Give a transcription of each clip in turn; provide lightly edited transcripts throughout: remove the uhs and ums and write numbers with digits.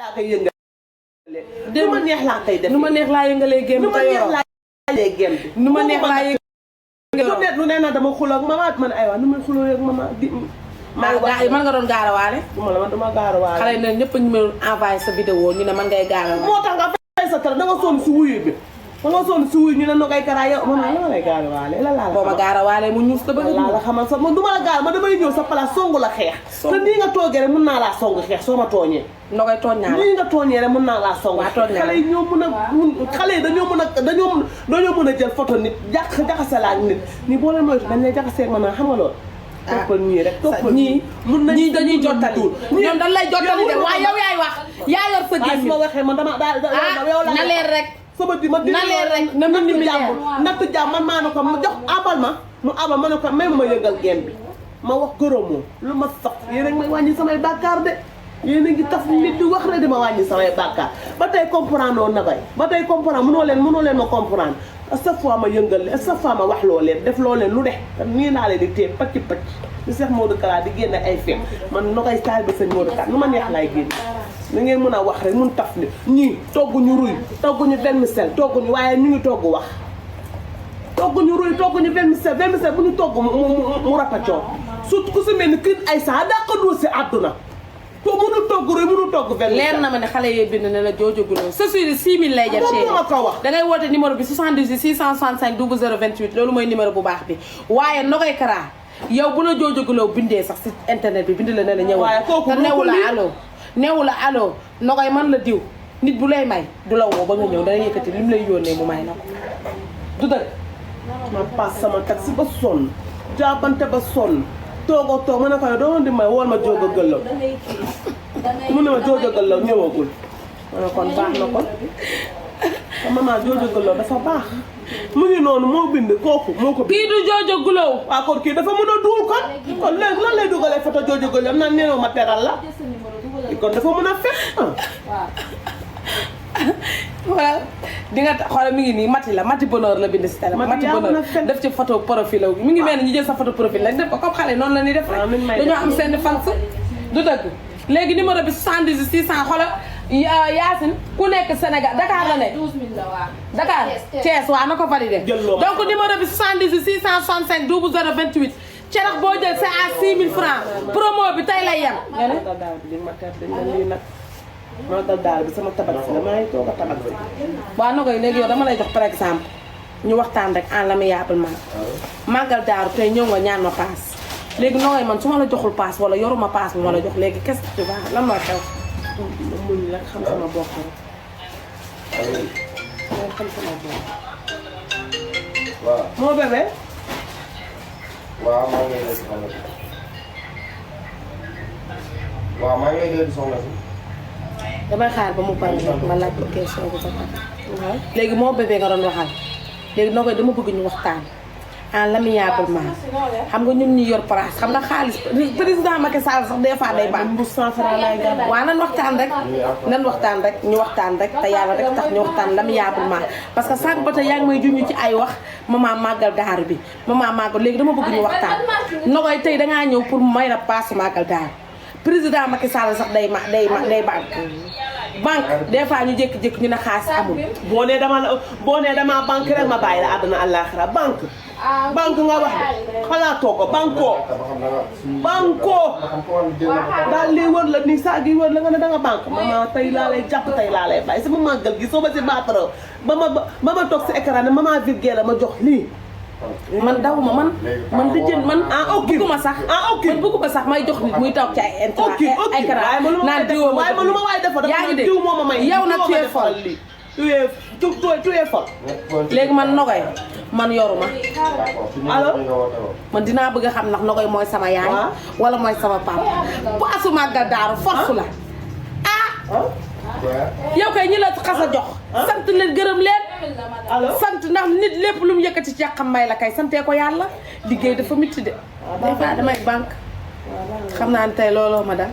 laa koy yëngalee. nu ma neex laa koy def. nu ma neex laa yëngalee gémm te yoroo. nu ma neex laa yëngalee. nu nee na dama xuloo ak mama man aywa nu may xuloo ak mama di. man nga doon gaarawaale. man dama gaarawaale. xale ne ñëpp ñu mën envoyé sa vidéo ñu ne man ngay gaarawaale. moo tax nga fay sa tara da nga sonn si wuyu bi. da nga sonn si wuyu ñu ne Nogay Kara yow mama la ngay gaarawaale la laa la. booba gaarawaale mu ñuus ta bëgg. la la xamal sax man du ma la gaar ma damay ñëw sa place songu la xeex. te nii nga toogee rek mën naa laa songu xeex soo ma tooñee. Nogay tooñ naa la nii nga tooñee rek mën naa laa songu. xale yi ñoo mën a xale yi dañoo mën a jël photo nit jaxase la ak nit ñi boo leen moytu dañ lay jaxasee ak man xam nga loolu. toppal ñii rek toppal ñii ñii dañuy jottali ñoom dañ lay jottali de waaye yow yaay wax yaa yor sa gémmiñ. ma waxee man dama yow la na leer rek sama di ma di na leer rek na mën ni mi natt jàmm man maa ne ko ma jox abal ma mu abal ma ne ko même ma yëngal gem bi ma wax gërëmoo lu ma sax yéen rek may wàññi samay bàkkaar de yéen a ngi taf nit di wax rek di ma wàññi samay bàkkaar ba tey comprendre woon na koy ba tey comprendre mënoo leen ma comprendre à chaque fois ma yëngal leen à chaque fois ma wax loo leen def loo leen lu de nii naa leen di téye pacc pacc di Cheikh Modou Kara di génne ay feem man Nogay taal bi sëñ Modou Kara nu ma neex laay génn na ngeen mën a wax rek mun taf ni ñii togguñu ruy togguñu vermicelle togguñu waaye ñu ngi togg wax togguñu ruy togguñu vermicelle bu ñu togg mu rapacoo surtout ku si mel ni kii ay saa daa ko dóor si àdduna to mënu togg ruy mënu togg vermicelle leer na ma ne xale yee bind ne la Jojo Gulo sa suy 6000 lay jar chéri ma ko wax da ngay woote numéro bi 78 665 00 28 loolu mooy numéro bu baax bi waaye Nogay Kara yow bu la Jojo Gulo bindee sax si internet bi bind la ne la ñëw te newu la allo neewu la allo Nogay man la diw nit bu lay may du la woo ba nga ñëw dana yëkkati li mu lay yónnee mu may na ko du dëgg ma paas sama taxi ba sonn jaabante ba sonn toog ma ne ko doo di may wool ma Jojo Gulo mu ne ma Jojo Gulo ñëwagul ma ne kon baax na kon maman Jojo Gulo dafa baax mu ngi noonu moo bind kooku moo ko bind kii du Jojo Gulo waaw kon kii dafa mën a duul kon léegi lan lay dugalee photo Jojo Gulo am naa neenoo ma teral la kon dafa mën a fekk waaw di nga xoolal mi ngi nii Mati la Mati Bonheur la bind si télé Mati Bonheur def ci photo profil mi ngi mel ni ñu jël sa photo profil lañ def ko comme xale noonu la ñuy def rek dañoo am seen fans du dëgg léegi numéro bi 78 600 xoolal Yacine ku nekk Sénégal Dakar la nekk 12000 la waaw Dakar Thiès waaw na ko validé donc numéro bi 78 665 00 28 cerax boo jël c'est à 6000 francs promo bi tey lay yem nga ne magal daal bi sama tabax si la maa ngi toog a tabax si. waaw Nogay léegi yow dama lay jox par exemple ñu waxtaan rek en l'amiablement magal daaru tey ñëw nga ñaan ma paas léegi Nogay man su ma la joxul paas wala yoruma paas bi ma la jox léegi qu'est-ce que tu vas lan moo xew. ma muñ la xam sama bopp rek. xam sama bopp. waaw. moo bébé. waaw maa ngi lay soxla si. waaw maa ngi lay déglu soxla si. damay xaar ba mu pare rek ma laaj ko question bu baax. waaw léegi moo bébé nga doon waxal léegi Nogay dama bëgg ñu waxtaan en l'amiablement xam nga ñun ñu yor place xam nga xaalis président Macky Sall sax des fois day baax. bu 100 francs lay gàddaa. waaw nan waxtaan rek ñu waxtaan rek te yàlla rek tax ñu waxtaan l'amiablement parce que sànq ba tey yaa ngi may juñu ci ay wax maman màggal daaru bi maman màggal léegi dama bëgg ñu waxtaan Nogay tey dangaa ñëw pour may la paas màggal daaru président Macky Sall sax day banque des fois ñu jékki-jékki ñu ne xaalis amul. boo nee dama banque rek ma bàyyi la àdduna àllaaxira banque nga wax de xalaatoo ko banque daal lii wër la nii saa gi wër la nga ne danga banque maman tey laa lay jàpp tey laa lay bàyyi sama màggal gi soo ma si baatara ba ma toog si écran ne maman virgule la ma jox lii man dawuma man di jën man bëgguma sax man bëgguma sax may jox nit muy toog ci ay écran naan diwoo ma waaye man lu ma waay defa yaa ngi dégg diw moo ma may yow nag tu es folle tu es folle léegi man Nogay man yoruma allo man dinaa bëgg a xam ndax Nogay mooy sama yaay wala mooy sama papa bu asu màggal daaru force la yow kay ñi la xas a jox sant leen gërëm leen sant ndax nit lépp lu mu yëkkati ci yàqam may la kay santee ko yàlla liggéey dafa mitti de des fois damay banque xam naa ne tey looloo ma daal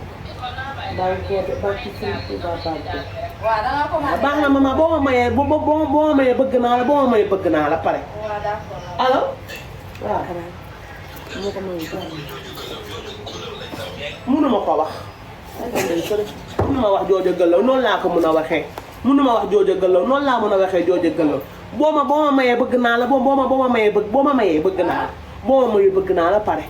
baax na maman boo ma mayee boo ma mayee bëgg naa la boo ma mayee bëgg naa la pare allo waaw mënuma ko wax mënuma wax jooja gëllaw noonu laa ko mën a waxee mënuma wax jooja gëllaw noonu laa mën a waxee jooja gëllaw boo ma mayee bëgg naa la boo ma mayee bëgg naa la boo ma mayee bëgg naa la pare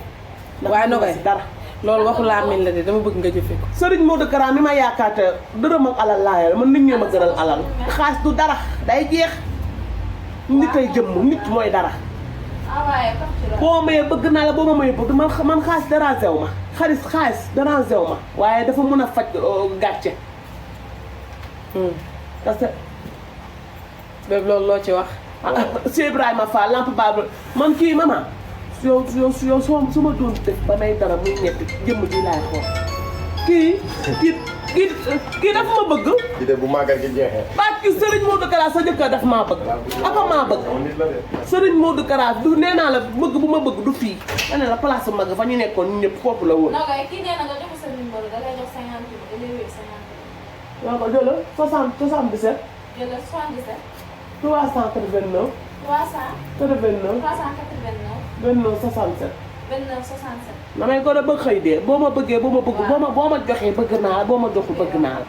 waaye no koy dara loolu waxu laa mel la de dama bëgg nga jëfe ko Serigne Modou Kara mi ma yaakaar te dërëm ak alal laa yore man nit ñee ma gënal alal xaalis du dara day jeex nit ay jëmm nit mooy dara boo ma mayee bëgg naa la boo ma mayee bëgg man xaalis dérangé wu ma xaalis dérangé wu ma waaye dafa mën a faj gàcce parce que bépp loolu loo ci wax Cheikh Ibrahima Fall lamp Babel man kii maman yow su ma doon def ba may dara muy ñetti jëmm ji laay xool kii dafa ma bëgg ci de bu màggal gi jeexee. parce que Serigne Modou Kara sa jëkkër daf maa bëgg aka maa bëgg nit la de. Serigne Modou Kara du nee naa la bëgg bu ma bëgg du fii ma ne la place mag fa ñu nekkoon ñu ñëpp foofu la woon non kii nee na nga jox sa numéro da lay jox 50 000 da lay wéy 50 000. waaw ko jëla 77 jëlal 77 389 89 389 29 67 29 67. damay ko da bëgg xëy dee boo ma bëggee boo ma joxee bëgg naa la boo ma joxul bëgg naa la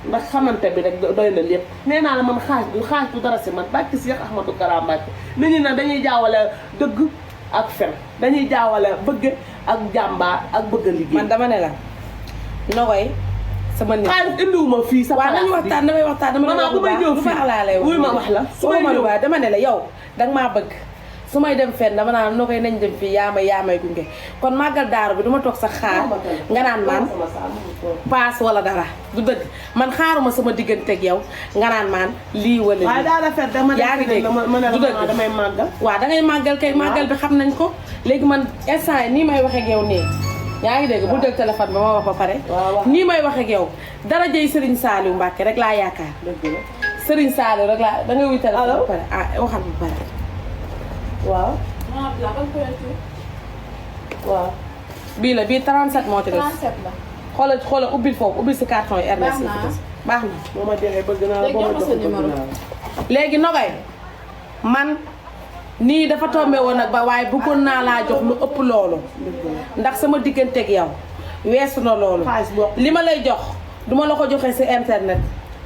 ndax xamante bi rek doy na lépp nee naa la man xaalis du dara si man bàkki Cheikh Ahmadou Kara Mbacké nit ñi nag dañuy jaawale dëgg ak fen dañuy jaawale bëgg ak jàmbaar ak bëgg a liggéey man dama ne la Nogaye sama nit xaalis indiwuma fii sa waaw nañu waxtaan damay waxtaan dama maman bu may ñëw lu baax laa lay wax wuy ma wax la su may ñëw dama ne la yow danga maa bëgg su may dem fenn dama naan Nogaye nañ dem fii yaa may gunge kon màggal daaru bi duma toog sa xaar nga naan man paas wala dara du dëgg man xaaruma sama digganteeg yow nga naan man lii wala waaye daa rafet dama yaa ngi dégg du dëgg damay màggal waaw dangay màggal kay màggal bi xam nañ ko léegi man instant yi nii may waxee ak yow nii yaa ngi dégg bu jël téléphone ba ma wax ba pare nii may wax ak yow dara jëy Serigne Saliou Mbacké rek laa yaakaar Serigne Saliou rek laa dangay wuy téléphone ba pare ah waxal ba pare waaw non la bonne couverture. waaw bii la bii 37 moo ci des 37 la. xoolal ubbil foofu ubbil si carton yi Ernest baax na boo ma joxee bëgg naa la boo ma joxul bëgg naa la léegi Nogaye man nii dafa tombé woon nag ba waaye bëggoon naa laa jox lu ëpp loolu ndax sama digganteeg yow weesu na loolu li ma lay jox duma la ko joxee si internet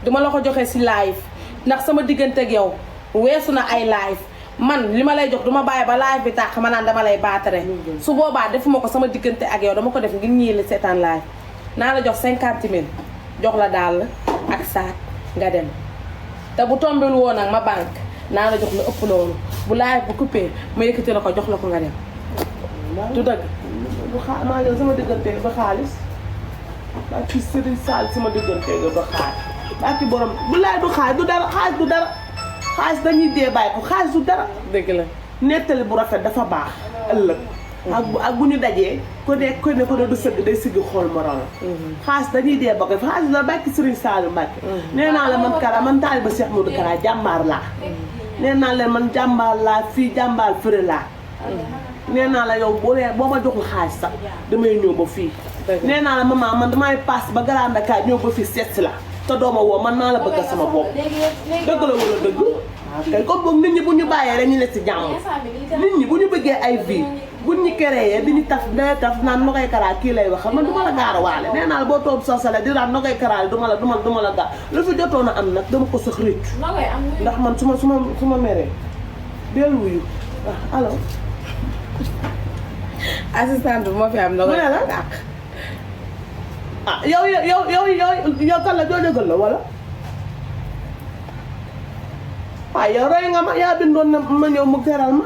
duma la ko joxee si live ndax sama digganteeg yow weesu na ay live man li ma lay jox duma bàyyi ba live bi tax ma naan dama lay baatare su boobaa defuma ko sama diggante ak yow dama ko def ngir ñii la seetaan live naa la jox 50 000 jox la daal ak saak nga dem te bu tombul woon nag ma banque naa la jox lu ëpp loolu bu live bu coupé ma yëkkati la ko jox la ko nga dem du dëgg maa ngi sama diggante ba xaalis baa ci Serigne Sall sama diggante ba xaalis baa ci borom bu laay du xaalis du dara xaalis du dara xaalis dañuy dee bàyyi ko xaalis du dara dëgg la nettali bu rafet dafa baax ëllëg ak bu ñu dajee ku ne du sëgg day sigg xool morom xaalis dañuy dee ba ko xaalis la bàkki Serigne Sall Mbacké nee naa la man Kara man taaliba Cheikh Modou Kara jàmbaar laa nee naa leen man jàmbaar laa fii jàmbaar fëre laa nee naa la yow boo ma joxul xaalis sax damay ñëw ba fii nee naa la maman man damay paas ba Grand Dakar ñëw ba fii seet si la te dooma woo man maa la bëgg sama bopp dëgg la wala dëgg kay comme boog nit ñi bu ñu bàyyee rek ñu ne si jàmm nit ñi bu ñu bëggee ay vie bu ñu créé di ñu taf day taf naan Nogaye Kara kii lay wax man du ma la gaar waale nee naa la boo toog sosale di naan Nogaye Kara du ma la gaar lu fi jotoon a am nag dama ko sax rëccu ndax man su ma meree del wuyu waaw allo assistante bu ma fi am Nogaye dàq ah yow kan la joojagal la wala waaw yow roy nga ma yaa bindoon na ma ñëw mu teral ma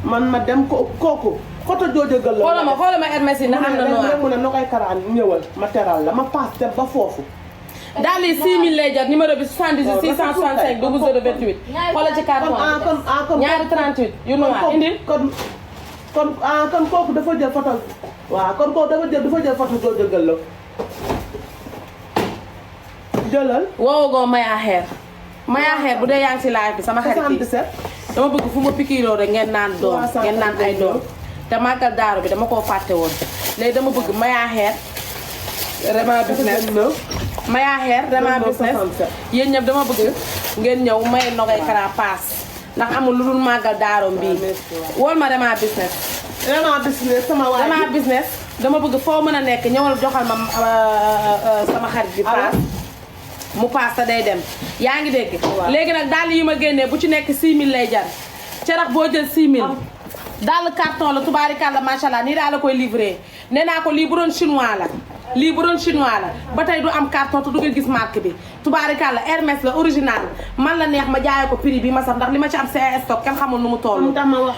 man ma dem kooku xoto joojagal la xoolal ma Hermès yi na am na noir mu ne Nogaye Kara ñëwal ma teral la ma paas dem ba foofu daal di 6000 lay jar numéro bi 78 665 0028 xoolal ci carton ñaari 38 yu noir indi kon kooku dafa jël photo waaw kon kooku dafa jël photo joojagal la jëlal woowagoo Maya Xeer bu dee yaa ngi si live bi sama xarit yi 77 dama bëgg fu ma pikiiroo rek ngeen naan doom ngeen naan ay doom te màggal daaru bi dama koo fàtte woon léegi dama bëgg Maya Xeer Rema business Maya Xeer Rema business yéen ñëpp dama bëgg ngeen ñëw may Nogaye Kara paas ndax amul lu dul màggal daaroom bii wol ma Rema business Rema business sama waay Rema business dama bëgg foo mën a nekk ñëwal joxal ma sama xarit bi paas mu paas te day dem yaa ngi dégg léegi nag dàll yi ma génnee bu ci nekk 6000 lay jar cerax boo jël 6000 dàll carton la tubaarikàlla macha allah nii daa la koy livré nee naa ko lii bu doon chinois la lii bu doon chinois la ba tey du am carton te du nga gis marque bi tubaarikàlla Hermès la original man la neex ma jaayee ko prix bi ma sax ndax li ma ci am c'est stock kenn xamul nu mu toll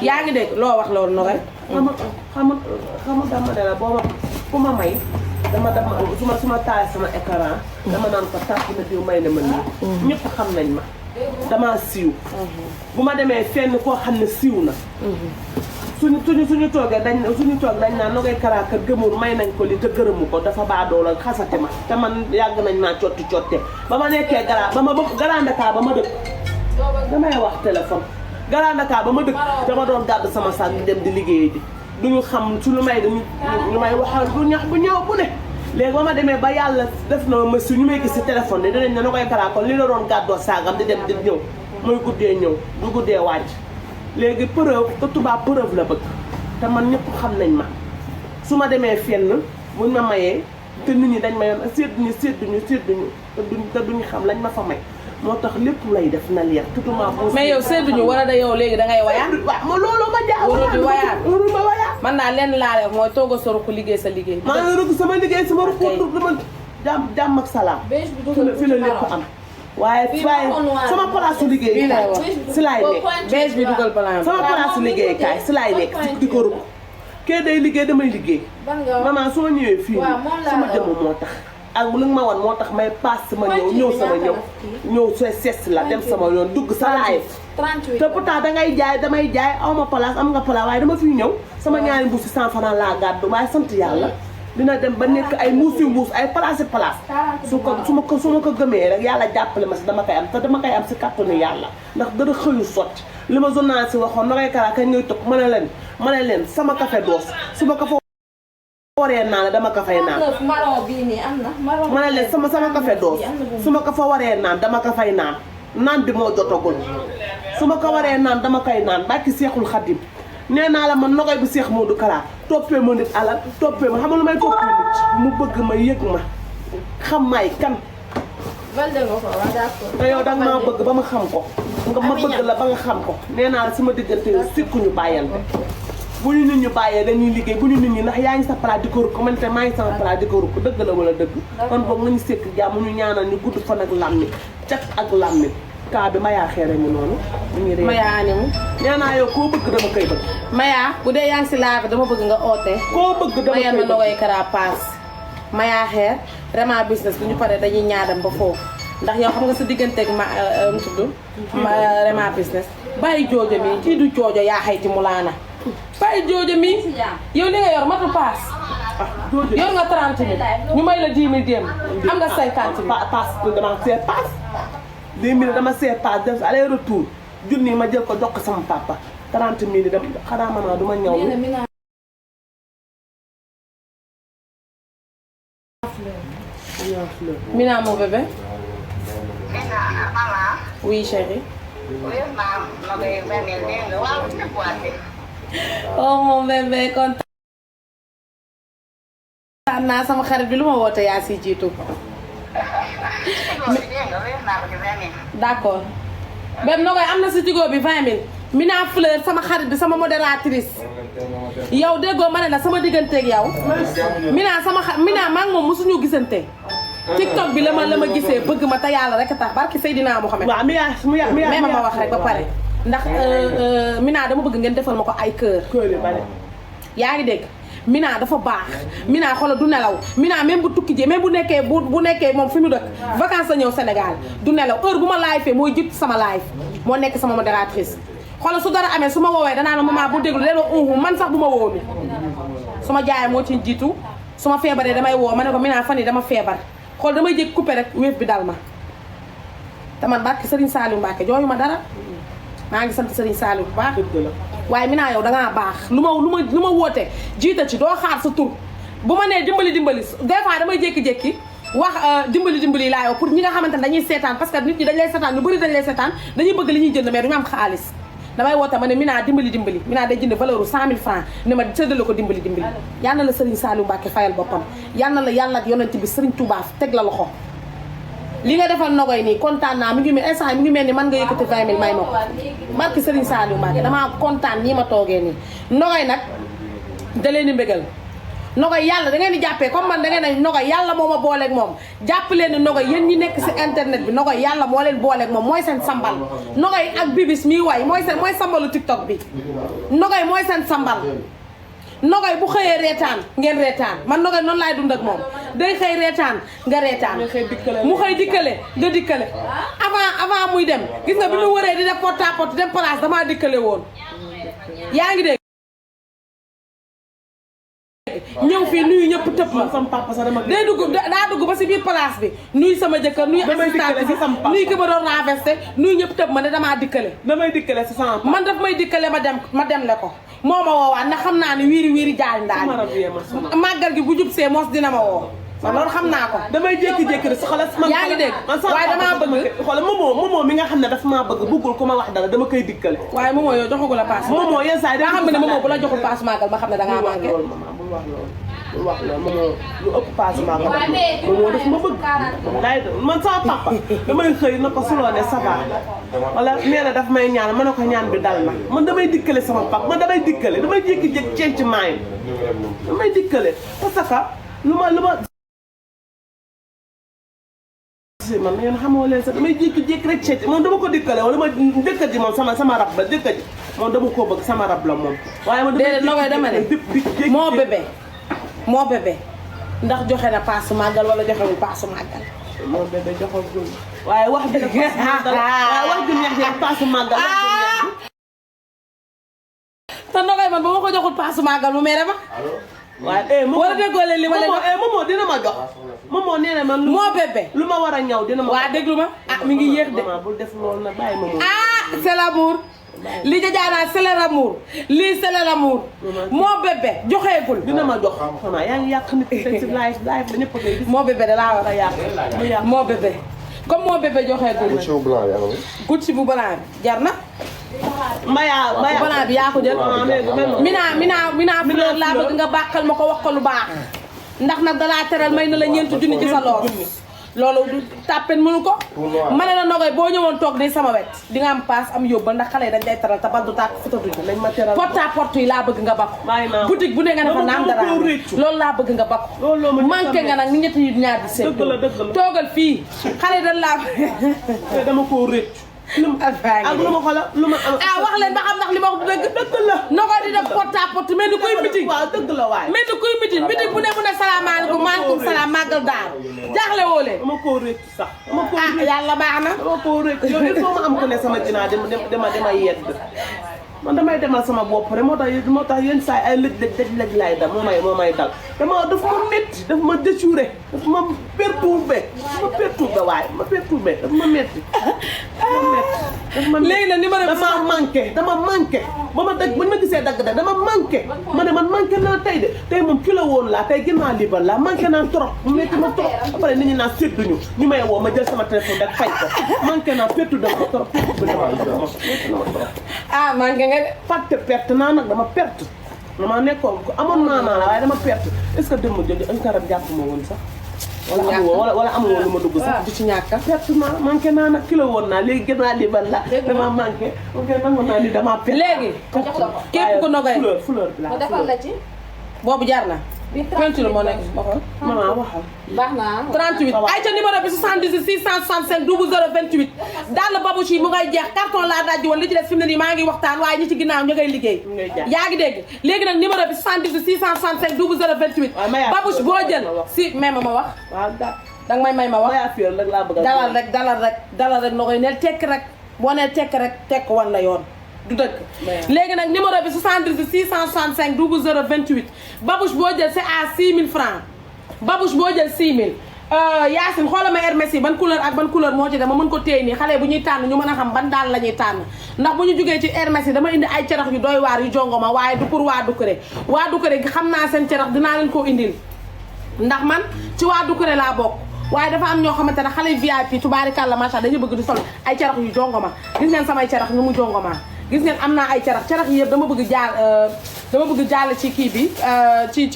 yaa ngi dégg loo wax loolu no rek xama dama dara boo ma ku ma may dama suma taal sama écran dama naan ko tàkk na diw may na ma nii ñëpp xam nañ ma dama siiw bu ma demee fenn koo xam ne siiw na suñu toogee dañ naan Nogaye Kara kat gëmul may nañ ko li te gërëmu ko dafa baadoo la xasate ma te man yàgg nañ maa cotti cotte ba ma nekkee Grand Dakar ba ma dëkk damay wax téléphone Grand Dakar ba ma dëkk dama doon gàddu sama sac di dem di liggéey ji duñu xam su lu may waxal du ñax bu ñëw bu ne léegi ba ma demee ba yàlla def na ma su ñu may gis si téléphone bi dinañ ne Nogaye Kara kon li la doon gàddoo saagam di dem di ñëw mooy guddee ñëw du guddee wàcc léegi preuve que tubaab preuve la bëgg te man ñëpp xam nañ ma su ma demee fenn buñ ma mayee te nit ñi dañ ma yoon sédduñu te duñu xam lañ ma fa may moo tax lépp lay def na leer tutuma mais yow sédduñu wala da yow léegi da ngay wayaat waaw ma loolu ma jaa waroo di wayaat warul ma wayaat man naa lenn laa def mooy toog a soro ko liggéey sa liggéey maa ngi rëgg sama liggéey sama rëgg dama jàmm ak salaam fi la lépp am waaye sama place su liggéey kaay si laay nekk beige bi dugal balaa sama place su liggéey kaay si laay nekk di ko rëgg kee day liggéey damay liggéey maman soo ñëwee fii sama jëmm moo tax ak lu nga ma wan moo tax may paas sama ñëw sama ñëw sooy sees la dem sama yoon dugg sa live te pourtant dangay jaay damay jaay aw ma place am nga place waaye dama fiy ñëw sama ñaari mbuus si 100 francs laa gàddu waaye sant yàlla dina dem ba nekk ay mbuus ay place su ma ko gëmee rek yàlla jàppale ma si dama koy am te dama koy am si kàttanu yàlla ndax dara xëyu sotti li ma journaliste si waxoon Nogaye Kara kañ ngay toog ma ne leen sama café doos su ma ko fa waree naan dama ko fay naan ma ne leen sama café doos su ma ko fa waree naan dama ko fay naan bi moo jotagul su ma ko waree naan dama koy naan bàkki Seexul Xadim nee naa la man Nogaye bu Seex Modou Kara toppee ma nit alal toppee ma xam nga lu may toppee nit mu bëgg ma yëg ma xam may kan te yow danga maa bëgg ba ma xam ko nga ma bëgg la ba nga xam ko nee naa la sama diggante sikkuñu bàyyante bu ñu nit ñu bàyyee dañuy liggéey bu ñu nit ñi ndax yaa ngi sa plat di ko rukk man te maa ngi sama plat di ko rukk dëgg la wala dëgg kon boog nañu sekk jàmm ñu ñaanal ñu gudd fan ak làmmi cat ak làmmi kaa bi Maya xeere ñu noonu Maya animu nee naa yow koo bëgg dama koy bëgg Maya bu dee yaa ngi si live dama bëgg nga oote koo bëgg dama koy Maya ma bëgg Nogaye Kara paas Maya xeer Rema business bu ñu paree dañuy ñaadam ba foofu ndax yow xam nga sa digganteeg mu tudd Rema business bàyyi joojo mi kii du joojo yaa xayti mu laana bàyyi joojo mi yow li nga yor matu paas yor nga 30 000 ñu may la 10 000 démb am nga 50 000 paas dama seet paas 10 000 dama seet paas def aller retour junni ma jël ko jox ko sama papa 30 000 dem xanaa man duma ñëw Mina mon bébé oui chérie oh mon bébé kontaan naa sama xarit bi lu ma woote yaa si jiitu d'accord benn Nogaye am na si Tigo bi 20 000 Mina Fleur sama xarit bi sama modératrice yow déggoo ma ne la sama digganteeg yow Mina Mina maa ngi moom mosuñu gisante TikTok bi la ma gisee bëgg ma te yàlla rek a tax barki Seydina Mohamed waaw mais ma wax rek ba pare ndax Mina dama bëgg ngeen defal ma ko ay kër yaa ngi dégg Mina dafa baax Mina xoolal du nelaw Mina même bu tukki jee même bu nekkee moom fi mu dëkk vacances la ñëw Sénégal du nelaw heure bu ma live fee mooy jiitu sama live moo nekk sama modératrice xoolal su dara amee su ma woowee danaa ne maman bu déglu leen man sax bu ma woo mi su ma jaayee moo ci jiitu su ma feebaree damay woo ma ne ko Mina fan yi dama feebar xool damay jég coupé rek wéef bi dal ma te man barki Serigne Saliou Mbacke jooyu ma dara maa ngi sant Serigne Saliou bu baax waaye Mina yow dangaa baax lu ma woote jiita ci doo xaar sa tur bu ma nee dimbali des fois damay jékki-jékki wax dimbali laa yow pour ñi nga xamante ne dañuy seetaan parce que nit ñi dañ lay seetaan ñu bëri dañ lay seetaan dañuy bëgg li ñuy jënd mais duñu am xaalis damay woote ma ne Mina dimbali Mina day jënd valeur u 100 000 francs ne ma séddale ko dimbali yal na la Serigne Saliou Mbacké fayal boppam yal na la yàlla ak yonent bi Serigne Touba teg la loxo li nga defal Nogoy nii kontaan naa mi ngi mel instant mi ngi mel ni man nga yëkkati 20 000 may ma ko barki Serigne Saliou Mbacké damaa kontaan nii ma toogee nii Nogoy nag da leen di mbégal Nogoy yàlla da ngeen di jàppee comme man da ngeen ne Nogoy yàlla moo ma booleeg moom jàpp leen ni Nogoy yéen ñi nekk si internet bi Nogoy yàlla moo leen booleeg moom mooy seen sambal Nogoy ak bibis miy way mooy sambalu TikTok bi Nogoy mooy seen sambal Nogoy bu xëyee reetaan ngeen reetaan man Nogoy noonu laay dund ak moom day xëy reetaan nga reetaan mu xëy dikkale nga dikkale avant muy dem gis nga bi mu wëree di def porte à porte dem place damaa dikkale woon yaa ngi dégg ñëw fii nuyu ñëpp tëpp ma sama papa sax dama day dugg daa dugg ba si biir place bi nuyu sama jëkkër nuyu assistante bi nuyu ki ma doon renversé nuyu ñëpp tëpp ma ne damaa dikkale damay dikkale si sama man daf may dikkale ma dem le ko moo ma woowaat ndax xam naa ni wiiri jaari ndaani màggal gi bu jub see mos dina ma woo man loolu xam naa ko damay jékki-jékki rek si xoolal man yaa ngi dégg waaye damaa bëgg xoolal momo mi nga xam ne daf maa bëgg bëggul ku ma wax dara dama koy dikkale waaye momo yow joxagu la paas momo yenn saa yi daa xam ne momo bu la joxul paas màggal ma xam ne dangaa manqué bul wax loolu momo lu ëpp paas màggal momo daf ma bëgg laay man sama papa damay xëy na ko suloo ne ça va wala nee na daf may ñaan ma ne ko ñaan bi dal na man damay dikkale sama papa man damay dikkale damay jékki-jékki ceeñ ci maay damay dikkale parce que lu ma man ngeen xamoo leen sax damay jékki-jékki rek ceeñ moom dama ko dikkale wala ma dëkkat ji moom sama rab la dëkkat ji moom dama koo bëgg sama rab la moom waaye man déedéet Nogoy dama ne moo bébé ndax joxe na paasu màggal wala joxewul paasu màggal moo bébé joxewul waaye wax bi nag waaye wax ju neex ji ak paasu màggal te Nogoy man ba ma ko joxul paasu màggal mu mere ma waaye wala déggoo leen li ma leen momo dina ma jox momo nee na man moo bébé lu ma war a ñaw dina ma waa déglu ma mi ngi yéex de bul def loolu na bàyyi momo c'est l'amour li jajaanaa c'est l'amour lii c'est l'amour moo bébé joxeegul dina ma jox xanaa yaa ngi yàq nit ki si live ba ñëpp koy gis moo bébé da laa war a yàq moo bébé comme moo bébé joxeegul Gucci bu blanc yaa ngi Gucci bu blanc bi jar na mbaya blanc bi yaa ko jël Mina fleur laa bëgg nga bàqal ma ko wax ko lu baax ndax nag dalaa teral may na la ñeenti junni ci sa lool loolu tàppen mënu ko ma ne la Nogoy boo ñëwoon toog di sama wet di nga am paas am yóbbal ndax xale yi dañ lay teral te bal du tàkk futatuñu porte à porte yi laa bëgg nga bakko boutique bu ne nga defa naam dara loolu laa bëgg nga bakko manqué nga nag ni ñetti nit ñaar di seen toogal fii xale yi dañ laa dama koo réccu ak lu ma xoolal lu ma am wax leen ba xam ndax li ma wax dëgg la Nogoy di def porte à porte mel ni kuy meeting waaw dëgg la waay mel ni kuy meeting bu ne mu ne salaamaaleykum maaleykum salaam màggal daal jaaxle woo leen dama koo réccu sax yàlla baax na dama koo réccu yow il faut ma am ku ne sama ginnaaw dama yedd man damay demal sama bopp rek moo tax yenn saa ay lëj laay dal moo may dal daf ma métti daf ma déchiré daf ma perturbé waaye daf ma métti léegi nag numéro bi dama manqué ba ma dagg ba ma gisee dagg dama manqué ma ne man manqué naa tey moom kilo woon laa tey ginnaaw libal laa manqué naa trop mu métti ma trop après nit ñi naa sédduñu ñu may woo ma jël sama téléphone rek fay ko manqué naa pertu dama trop manqué nga de perte naa nag dama perte dama nekkoon ko amoon naa la waaye dama perte est-ce que dem ma jóge un karam jàpp ma woon sax wala amul woon lu ma dugg sax du ci ñàkk perte naa manqué naa nag kilo woon naa léegi gën naa libal la dama manqué ok nangu naa ni dama perte léegi képp ku Nogoy fleur bi ma defal la ci boobu jar na peinture moo nekk ma ko maman waxal baax na 38 ay ca numéro bi 78 665 0028 daal Babouche yi mu ngay jeex carton laa dajji woon li ci des fi mu ne nii maa ngi waxtaan waaye ñi ci ginnaaw ñu ngay liggéey yaa ngi dégg léegi nag numéro bi 78 665 0028 Babouche boo jël si may ma wax waaw danga may ma wax affaire rek laa bëgg dalal rek Nogoy neel tekk rek boo neel tekk rek tekk wan la yoon du dëgg léegi nag numéro bi 78 665 0028 Babouche boo jël c'est à 6000 francs Babouche boo jël 6000 Yacine xoolal ma Hermès yi ban couleur ak ban couleur moo ci dama mën ko téye nii xale bu ñuy tànn ñu mën a xam ban daal la ñuy tànn ndax bu ñu jógee ci Hermès yi dama indi ay cerax yu doy waar yu jongoma waaye du pour waa Doucouré xam naa seen cerax dinaa leen koo indil ndax man ci waa Doucouré laa bokk waaye dafa am ñoo xamante ne xale VIP tubaarikàlla macha Allah dañu bëgg di sol ay cerax yu jongoma gis ngeen samay cerax ñu mu jongoma gis ngeen am naa ay carax yi yëpp dama bëgg jàll ci kii bi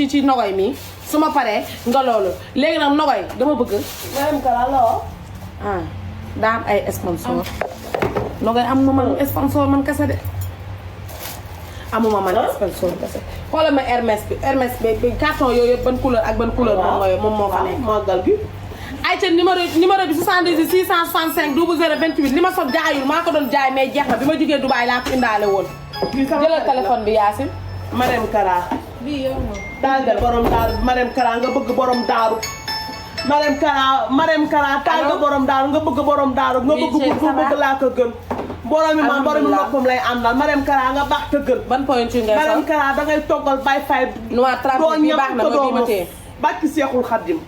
ci nogoy mi su ma paree nga loolu léegi nag nogoy dama bëgg madame Kara la woo. ah daa am ay sponsor nogoy am na man sponsor man kese de amuma man sponsor kese xoolal ma Hermès bi carton yooyu yëpp ban couleur ak ban couleur moom moo fa nekk màggal gi. ayca numéro bi 78 665 0028 li ma soog jaayul maa ko doon jaay mais jeex na bi ma jógee Dubaï laa ko indaale woon. jëlal téléphone bi Yacine. madame Kara. bii yow moom. taal nga borom daaru madame Kara nga bëgg borom daaru. madame Kara taal nga borom daaru nga bëgg borom daaru. nga bëgg bu bëgg laa ko gën. borom mi noppam lay àndal madame Kara nga baax te gën. ban point ci ngay madame Kara dangay toggal bay fay. noir 30 bi baax na ma bii ma tee bàkki Seexul Xaddim.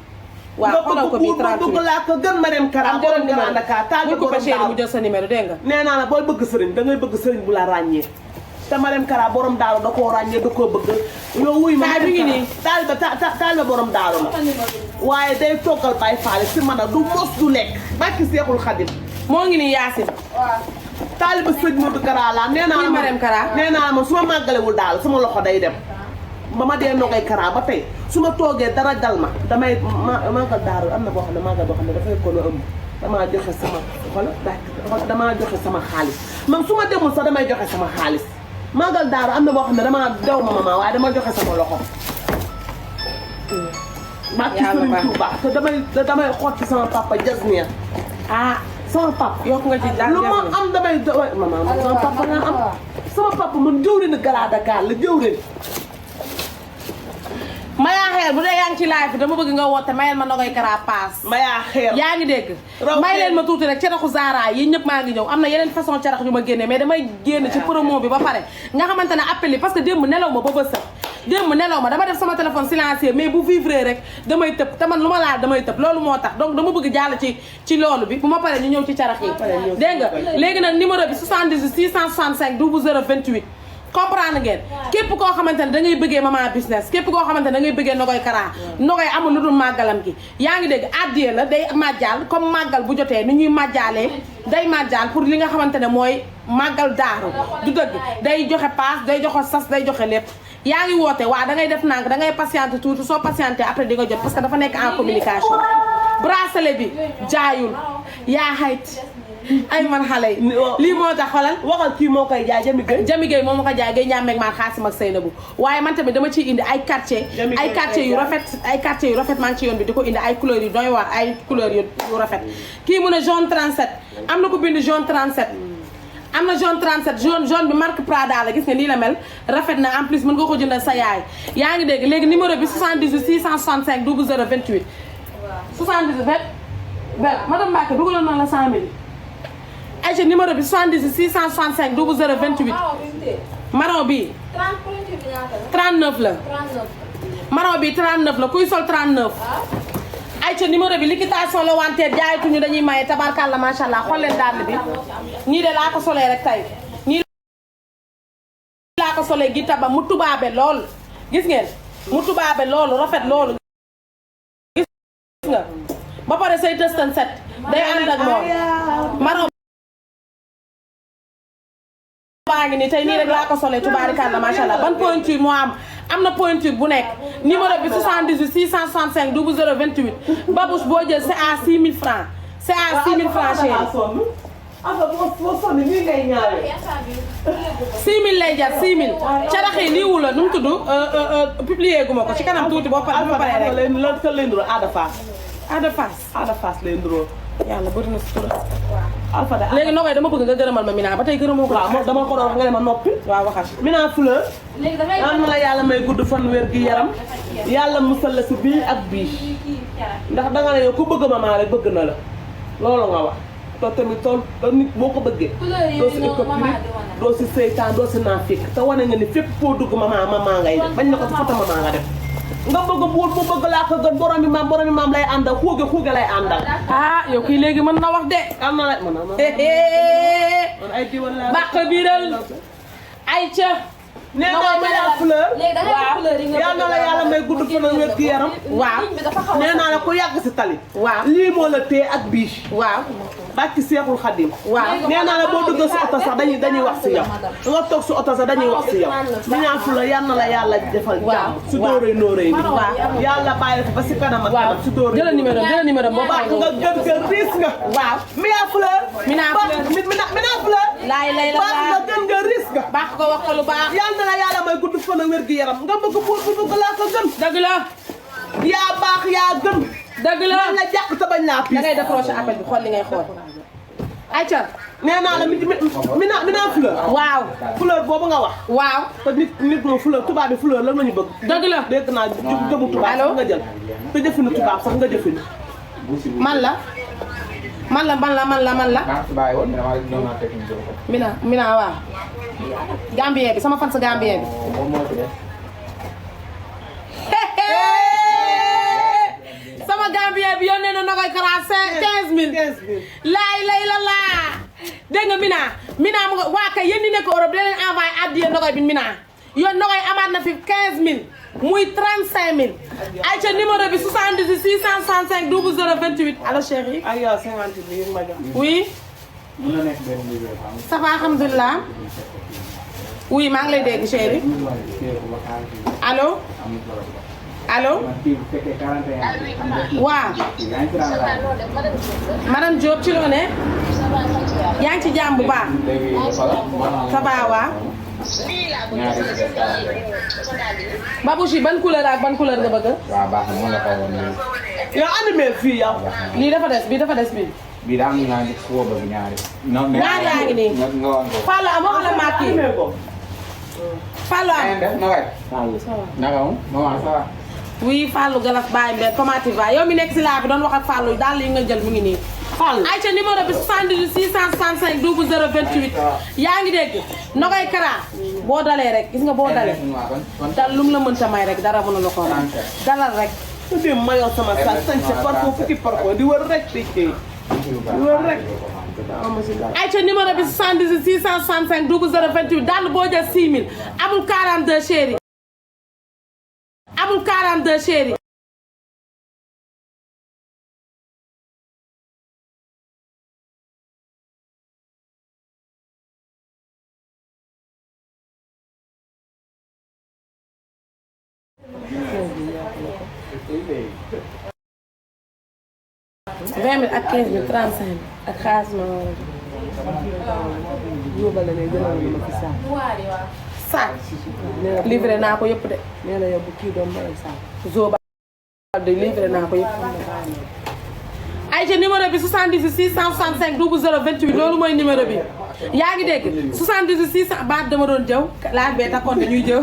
waaw xoolal ko bii 38 nga bëgg laa ko gën madame Kara. am jëloon numéro taal nga borom daaru mu jël sa numéro dégg nga. nee naa la booy bëgg sëriñ dangay bëgg sëriñ bu la ràññee. te madame Kara borom daaru da koo ràññee da koo bëgg. yow wuy ma bi ngi nii taal ba borom daaru la. waaye day toggal bay faale si man a du mos du lekk. bàkki Seexul Xaddim. moo ngi nii Yacine. waaw. taaliba sëñ Modou Kara laa nee naa la madame Kara. nee naa la man su ma màggalewul daal sama loxo day dem. ba ma dee nogay Kara ba tey su ma toogee dara gal ma damay màggal daaru am na boo xam ne màggal boo xam ne dafay ko la ëmb damaa joxe sama damaa joxe sama xaalis man su ma demul sax damay joxe sama xaalis màggal daaru am na boo xam ne damaa dew ma mama waaye dama joxe sama loxo. yàlla baax bu baax te damay xotti sama papa Jasmine. ah sama papa yokk nga ci daal lu ma am damay maman sama papa nga am sama papa man jëwriñu Gala Dakar la jëwriñ. Mayaa xeer bu dee yaa ngi ci live bi dama bëgg nga woote mayel ma Nogoy Kara paas. Mayaa xeer yaa ngi dégg. may leen ma tuuti rek caraxu Zara yi ñëpp maa ngi ñëw am na yeneen façon carax yu ma génne mais damay génn ci promo bi ba pare nga xamante ne appel yi parce que démb nelaw ma ba bës sax démb nelaw ma dama def sama téléphone silencieux mais bu vivre rek damay tëb te man lu ma laal damay tëb loolu moo tax donc dama bëgg jàll ci loolu bi bu ma paree ñu ñëw ci carax yi dégg nga léegi nag numéro bi 78 665 0028 comprendre ngeen képp koo xamante ne da ngay bëggee maman business képp koo xamante ne da ngay bëggee Nogoy Kara Nogoy amul lu dul màggalam gi yaa ngi dégg addiye la day màjjal comme màggal bu jotee ni ñuy màjjaalee day màjjal pour li nga xamante ne mooy màggal daaru du dëgg day joxe paas day joxe sas day joxe lépp yaa ngi woote waa da ngay def nànk da ngay patienter tuuti soo patienter après di nga jot parce que dafa nekk en communication bracelet bi jaayul yaa xayt ay man xale yi lii moo tax xolal waxal kii moo koy jaay Jami Gueye moo ma ko jaay gay ñàmmeeg maan xaasim ak Seynabou waaye man tamit dama ciy indi ay quartier yu rafet maa ngi ci yoon bi di ko indi ay couleurs yu doy waar ay couleurs yu rafet kii mu ne jaune 37 am na ko bind jaune 37 am na jaune 37 jaune bi marque Prada la gis nga nii la mel rafet na en plus mën nga ko jëndal sa yaay yaa ngi dégg léegi numéro bi 78 665 0028 78 madame Mbacke dugaloon na la 100 000 ayca numéro bi 78 665 0028 marron bi 39 la marron bi 39 la kuy sol 39 ayca numéro bi liquidation la wanteer jaayatuñu dañuy maye tabarkalla macha allah xool leen dàll bi nii de laa ko solee rek tey nii laa ko solee gi taba mu tubaabe lool gis ngeen mu tubaabe loolu rafet loolu gis nga ba pare say tëstan set day ànd ak moom marron baa ngi nii tey nii rek laa ko solee tubaarikàlla macha allah ban pointure moo am na pointure bu nekk numéro bi 78 665 0028 babouche boo jël c'est à 6 000 francs c'est à 6 000 francs chéri 6 000 lay jar 6 000 carax yi lii wu la nu mu tudd publier gu ma ko ci kanam tuuti boo paree rek loolu kan lay nduroo Ada Fass lay nduroo yàlla bëri na sutura Alpha léegi Nogoy dama bëgg nga gërëmal ma Mina ba tey gërëmoo ko waaw dama ko doon wax nga ne ma noppi waaw waxal Mina Fleur léegi dafay am na la yàlla may gudd fan wér gi yaram yàlla musal la si bii ak bii ndax danga ne yow ku bëgg maman rek bëgg na la loolu nga wax te tamit tool nit boo ko bëggee doo si hypocrite doo si seytaan doo si naafik te wane nga ni fépp foo dugg maman ngay def bañ na ko si foto maman nga def nga bëgg buur bu bëgg laa ko gën boromi maam lay àndal xuuge lay àndal ah yow kii léegi mën na wax de am na la man ay diwal laa bàq biiral ay ca nee naa ma yaa fleur. léegi da ngay fleur yi nga yal na la yàlla may gudd fan ak wér gu yaram. waaw nee naa la ku yàgg si tali. waaw lii moo la téye ak bii. waaw bàcc Seexul Xadim. waaw nee naa la boo duggee si oto sax dañuy wax si yow. nga toog si oto sax dañuy wax si yow. di ñaan fu la yal na la yàlla defal jàmm. si dóoree nóoree ni. waaw yàlla bàyyi ko ba si kanam ak kanam si dóoree. jëlal numéro boo baax nga gën gën riis nga. waaw Mina Fleur. Mina Fleur Mina Fleur. laay lay la baax nga gën nga riis nga. baax ko wax ko lu baax. yal na la yàlla may gudd fan ak wér gu yaram nga bëgg buur bu bëgg laa ko gën. dëgg la yaa baax yaa gën. dëgg la man la jàq te bañ laa da piis. ngay décroché appel bi xool li ngay xool. ayca. nee naa la Mina Fleur. waaw. Fleur boobu nga wax. waaw. te nit moom fleur tubaab bi fleur lan la ñu bëgg. dëgg la dégg naa jëmu tubaab sax nga jël. te jëfinu tubaab sax nga jëfinu. man la. Mina waaw. Gambien bi sama fan sa Gambien bi. sama Gambien bi yónnee na Nogoy Kara 15 000. laay lay la laa. dégg nga Mina mu nga waa kay yéen ñi nekk Europe da leen envoyé addiya Nogoy bi Mina. yoon Nogoy amaat na fi 15 000 muy 35 000. ayca numéro bi 78 665 0028 allo chéri. ay yow 50 bi ma jox. oui. ça va alhamdulilah. oui maa ngi lay dégg chéri. allo. allo. waaw. madame Diop ci loo ne. yaa ngi ci jàmm bu baax. ça va waaw. Babouchi ban couleur ak ban couleur nga bëgg. waaw baax na moo la koy woon yow animé fii yow. lii dafa des bii dafa des bii. bii daa am ñu naan suba ba bi ñaari. ñaari yaa ngi nii. nga woon ko. Fallou amoo xam ne maa kii. animé ko. Fallou am. def na waay. Fallou ça va. naka moom maman ça va. oui Fallou Galas Baye Mbène comment tu vas yow mi nekk si laa bi doon wax ak Fallou daal li nga jël mu ngi nii. Fallou. ayca numéro bi 78 665 0028 yaa ngi dégg Nogoy Kara boo dalee rek gis nga boo dalee dal lu mu la mënta may rek dara mënu la ko may dalal rek. su dee mayoo sama saal sañse parfum fukki parfum di wër rek di kii di wër rek. ayca numéro bi 78 665 0028 daal boo jël 6000 amul 42 chéri amul 42 chéri. vingt mille ak 15 000 35 000 ak xaalis ma war a jox. yóbbal la ne jëlal ma fi saak. saak. livré naa ko yëpp de. nee na yow bu kii doon mayal saak. Zoba de livré naa ko yëpp. ayca numéro bi 78 665 0028 loolu mooy numéro bi. yaa ngi dégg 78 600 baat dama doon jëw laaj bee takkoon dañuy jëw.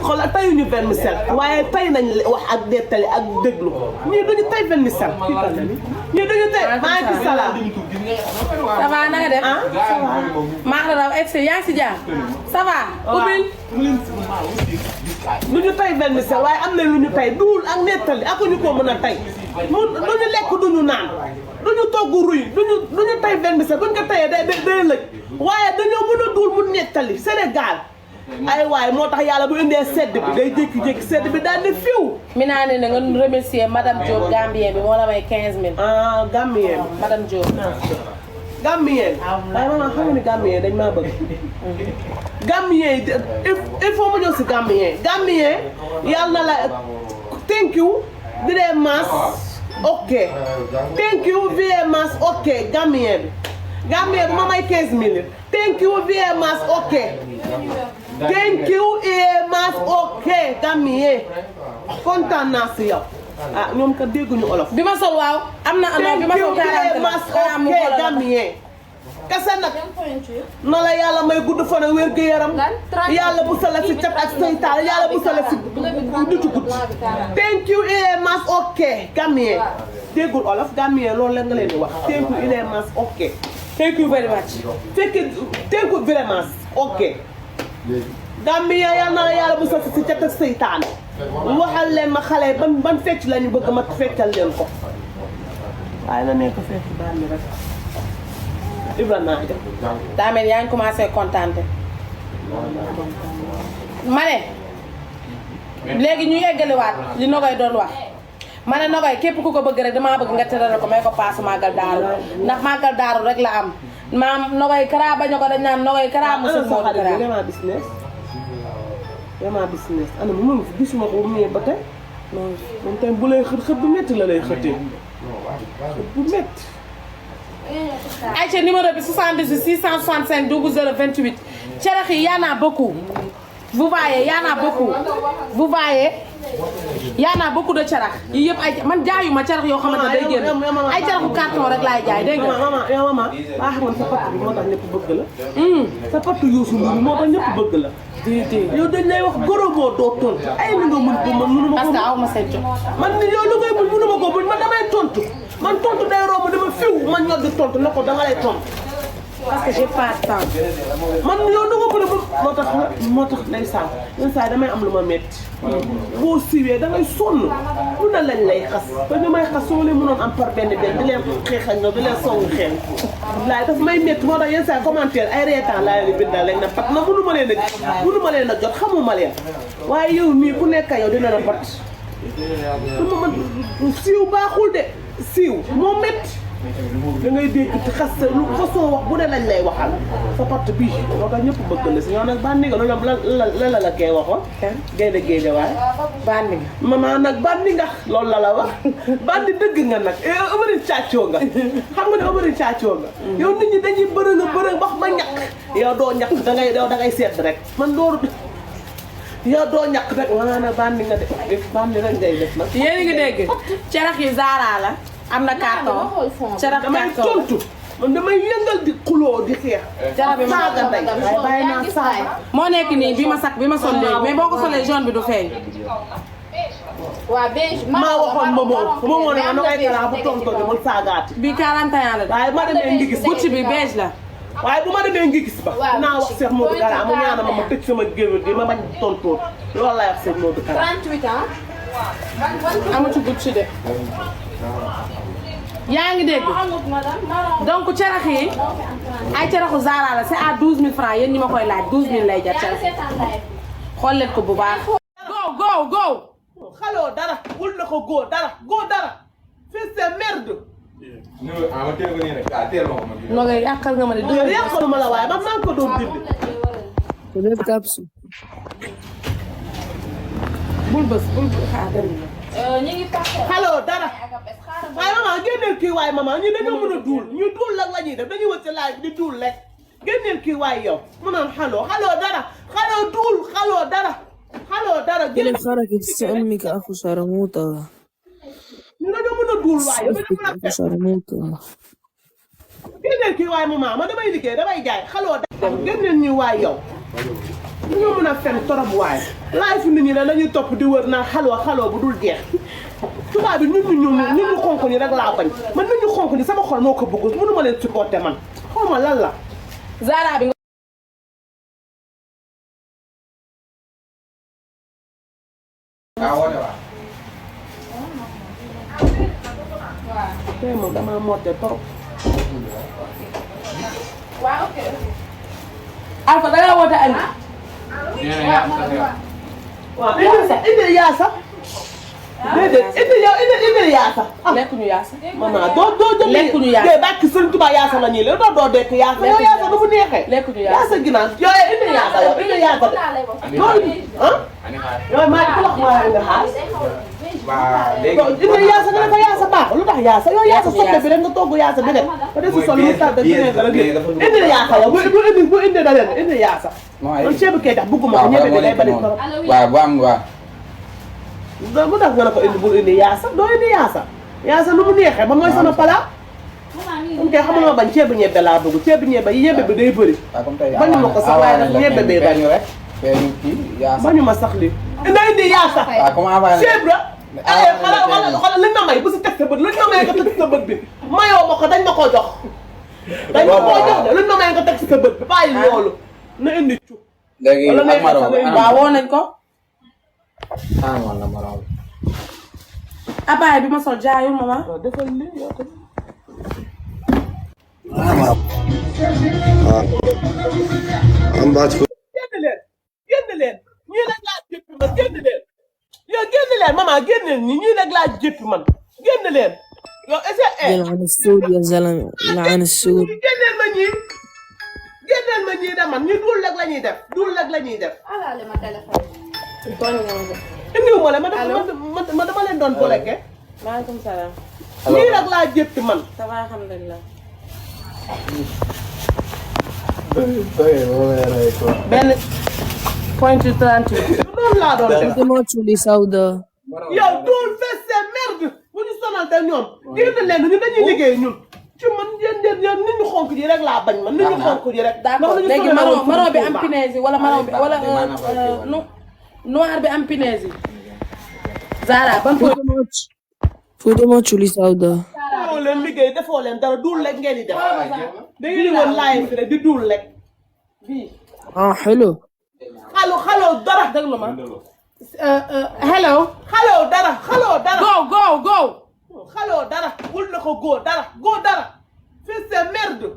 xoolal tayuñu vermicelle waaye tay nañ wax ak dettali ak déglu ñii duñu tay vermicelle. ñii duñu tay maa ngi ci salaam. ça va na nga def. ah ça va. maa ngi la raw egg yaa ngi si jàmm. ça va. ubbil. duñu tay vermicelle waaye am na lu ñu tay duul ak nettali ak ñu ko mën a tay mu duñu lekk duñu naan duñu togg ruy duñu tay vermicelle buñ ko tayee day lëj waaye dañoo mën a duul mu nettali Sénégal ay waaye moo tax yàlla bu indee sedd bi day jékki-jékki sedd bi daal di fiw. mi naa ne na nga remercier madame Diop Gambien bi moo la may 15 000. ah Gambien. madame Diop. Gambien. waaye maman xam nga ni Gambien dañ maa bëgg. Gambien il faut ma ñëw si Gambien. Gambien yàlla na la thank you very much ok thank you very much ok Gambien bi. Gambien bi ma may 15 000. thank you very much ok. thank you very much ok Gambien kontaan naa si yow. ah ñoom kat dégguñu olof. bi ma sol waaw am na bi ma sol 40 la ok Gambien. kese nag na la yàlla may gudd fan ak wér gu yaram yàlla bu sala si cat ak seytaane yàlla bu sala si dutu gudd. thank you very much ok Gambien. déggul olof Gambien loolu la nga leen di wax. thank you very much ok. thank you very much. thank you very much ok. Gambien yal na la yàlla bu sala si cat ak seytaane. waxal leen ma xale ban fecc la ñu bëgg ma feccal leen ko. waaye na nekk fecc baax na rek. Ibra Naaja. daa mel yaa ngi commencé kontaante. ma ne léegi ñu yeggaliwaat li Nogaye doon wax ma ne Nogaye képp ku ko bëgg rek damaa bëgg nga tëral ko may ko paas màggal daaru ndax màggal daaru rek la am maam Nogaye Kara bañu ko dañ naan Nogaye Kara musul moo Kara vraiment business ana mu ngi fi gisuma ko mu ba tey moom tamit bu lay xët bu métti la lay xëtee xët bu métti. Aïcha numéro bi 78 665 00 28 cerax yi y'en a beaucoup vous voyez y'en a beaucoup vous voyez y'en a beaucoup de cerax yi yëpp ay man jaayuma cerax yoo xamante day génn ay ceraxu carton rek laay jaay dégg nga. maman baa xam nga sa patt bi moo tax ñëpp bëgg la. sa patt Youssou Ndour bi moo tax ñëpp bëgg la. déedéet yow dañ lay wax goro boo doo tontu ay li nga mën ko man mënuma ko. parce que aw ma seen jot. man ni yow lu ngay mën mënuma ko buñ man damay tontu man tontu day romb dama fiw man ñor di tontu ne ko dama lay tontu. parce que j'ai pas de temps. man yow du ma ko moo tax ndeysaan yenn saa yi damay am lu ma métti. boo siwee dangay sonn lu ne lañ lay xas ba ñu may xas soo leen mënoon am par benn di leen xeexal nga di leen songu xeex. laay daf may métti moo tax yenn saa yi commentaire ay reetaan laa leen di bindal rek na pat na mënu ma leen a jot xamuma leen waaye yow mii ku nekk yow dina la pat. du ma mën siiw baaxul de siiw moo métti. da ngay dégg ci xas lu façon wax bu ne lañ lay waxal sa patt bii moo tax ñëpp bëgg la si yow nag bànni nga loolu la kay waxoon. génne génne waaye. bànni nga. maman nag bànni nga loolu la wax bànni dëgg nga nag ëmëri càccoo nga xam nga ne ëmëri càccoo nga. yow nit ñi dañuy bërëng wax ba ñàkk. yow doo ñàkk dangay seet rek man loolu yow doo ñàkk rek maanaam bànni nga de bànni rek ngay def nag. yéen a ngi dégg cerax yi Zara la. am na carton cerax damay tontu man damay yëngal di xuloo di xeex. cerax bi saaga ndey waaye bàyyi naa saaga. moo nekk nii bi ma sol léegi mais boo ko solee jaune bi du feeñ. waaw beige maa waxoon Momo ne ma Nogaye Kara bu tontoo de bul saagaati. bi 41 la de. waaye bu ma demee ngi gis Gucci bi beige la. waaye bu ma demee ngi gis ba. dinaa wax Cheikh Modou Kara mu ñaana ma tëj sama géwél gi ma bañ tontoo loolu laay wax Cheikh Modou Kara. 38 ans. amu ci Gucci de. yaa ngi dégg donc cerax yi ay ceraxu Zara la c'est à 12000 francs yéen ñi ma koy laaj 12000 lay jar cerax xool leen ko bu baax. go. xaloo dara wul na ko góo dara fii c'est merde. ma teel ko nii rek teel ma ko ma. Nogaye yàqal nga ma de. yàqaluma la waaye man maa ngi ko doon dindi. bul xaar ñu ngi passé. xaloo dara. waaye maman génneel kii waay maman ñu dañoo mën a duul ñu duul la la ñuy def dañuy wër ci live di duul rek génneel kii waay yow mu naan xaloo dara xaloo dara Ile harakati sa'almika aku sharamuta. ñu dañoo mën a duul waay yow dañoo mën a Aku fen sharamuta. génneel kii waay maman ma damay liggéey damay jaay xaloo dara génneel ñu waay yow dañoo mën a fen torop waay live nit ñi la ñuy topp di wër naan xaloo bu dul jeex tubaab bi nit ñu xonk ni rek laa bañ man nit ñu xonk ni sama xol moo ko bëggul mënu ma leen supporter man xaw ma lan la. Zara bi nga. tey moom damaa motte trop. waaw ok. Alpha da nga woote añ. waaw indi yaasa. déedéet indi yaasa. lekkuñu yaasa. maman doo jënd. lekkuñu yaasa de bàkki Sëriñ Tuubaa yaasa la ñuy le doo dekk yaasa. yow yaasa du mu neexee. lekkuñu yaasa. yaasa ginnaaw yooyu indi yaasa yow indi yaasa de. loolu ah. yooyu maa ngi ko wax maa indi xaas. waaw léegi indi yaasa nga ne ko yaasa baax lu tax yaasa yow yaasa soble bi rek nga togg yaasa bi rek. ba des si sol mu tàggat ci nekk rek indi yaasa yow bu indi da leen indi yaasa. man ceebu kee tax bëgguma ko ñebe bi day bari trop. waaw bu am waaw. mu tax nga ne ko indi bul indi yaasa doo indi yaasa nu mu neexee ba mooy sama pala. comme kay xamuma bañ ceebu ñebe laa bëgg ceebu ñebe bi day bëri. bañu ma ko sax waaye nag ñebe bee bañ rek. bañu ma sax li indi yaasa. waaw comment avance ceeb la. xoolal liñ ma may bu si teg sa bët luñ ma may nga teg sa bët bi mayoo ma ko dañ ma koo jox. dañ ma koo jox de luñ ma may nga teg sa bët bi bàyyi loolu na indi cu. léegi ak Maro waaw woo nañ ko. wala Maro. abaay bi ma sol jaayul mama. waaw defal lii yow tamit. am baat fu génn leen ñii nag laa jéppi man génn leen yow génn leen maman génn leen ñii nag laa jéppi man génn leen yow يلعن السود يا زلمة يلعن السود génneel ma ñii da man ñu dul rek la ñuy def alaale ma téléphone. tooñ nga ma de. indiwu ma la ma dama leen doon boleke maaleykum salaam. ñii rek laa jéppi man ça va alhamdulilah. benn point 38. noonu laa doon def فوتي موتشولي سوداء yow dul fesse merde bu ñu sonal te ñoom génn leen ñu dañuy liggéey ñun ci man yéen nit ñu xonk ji rek laa bañ man nit ñu xonk ji rek d'accord léegi marron bi am punaise yi wala marron bi wala noir bi am punaise yi. Zara ban فوتي موتشولي سوداء defoo leen liggéey defoo leen dara dul rek ngeen di def da ngeen di woon laay fi rek di dul rek bii. حلو xalo dara déglu ma. hello. xalo dara go. xalo dara wul na ko góor dara fesse merde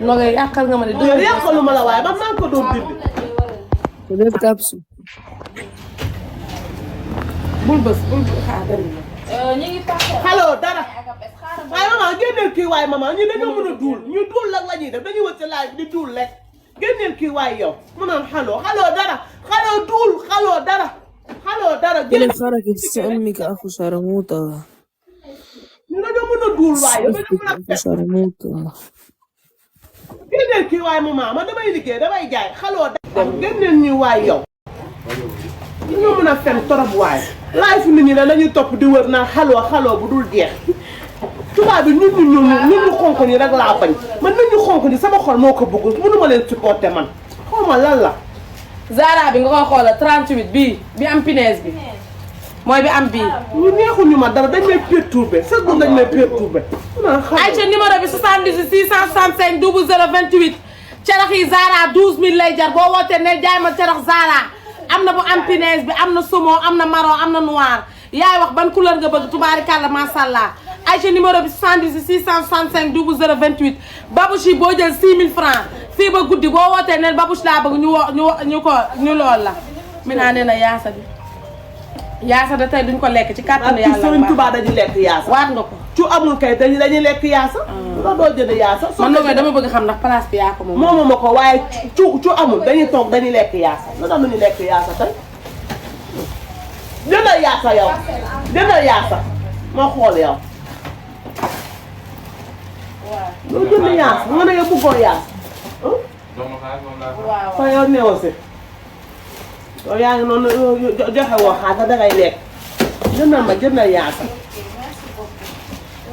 Nogay yàqal nga ma de. yow yàqalu ma la waaye man maa ngi ko doon dindi فوتي كابسو bul bës xaar dem na. ñu ngi parcelle. xalo dara waaye maman génneel kii waaye maman ñi dañoo mën a duul ñu duul rek la ñuy def dañuy wër ci laaj di duul rek génneel kii waaye yow mu naan xalo dara duul xalo dara إلى الفرق في أمك أخو شرموطة ñu dañoo mën a duul waaye yow dañoo mën a أخو شرموطة génneel kii waaye maman man damay liggéey damay jaay xalo dara génneel ñi waaye yow dañoo mën a fen torop waaye laay fi nit ñi dañuy topp di wër naan xalo bu dul jeex tubaab bi nit ñu xonk ñi rek laa bañ man nit ñu xonk ñi sama xol moo ko bëggul mënuma leen supporter man xaw ma lan la Zara bi nga ko xoolal 38 bii bi am punaise bi mooy bi am bii. ñu neexuñu ma dara dañ may perturbé chaque jour dañ may perturbé. ayca numéro bi 78 665 0028 carax yi Zara 12000 lay jar boo wootee ne jaay ma carax Zara am na bu am punaise bi am na saumon am na marron am na noir yaay wax ban couleur nga bëgg tubaarikàlla macha allah. ayca numéro bi 78 665 0028 Babouche boo jël 6000 francs fii ba guddi boo wootee ne Babouche laa bëgg ñu lool la. mi naa nee na yaasa bi yaasa da tey duñ ko lekk ci kàttanu yàlla. Sëriñ Tuubaa dañuy lekk yaasa. waat nga ko. cu amul kay dañuy lekk yaasa. loolu doo jënd yaasa. man nag dama bëgg xam ndax place bi yaa ko moom. moomu ma ko waaye cu amul dañuy toog dañuy lekk yaasa lu tax ñu lekk yaasa tey. jëndal yaasa yow jëndal yaasa ma xool yow. waaw. loolu jënd yaasa nga ne yow bëggoo yaasa. waaw. fa yow néew si. yow yaa ngi noonu joxe woo xaalis dangay lekk. jëndal yaasa.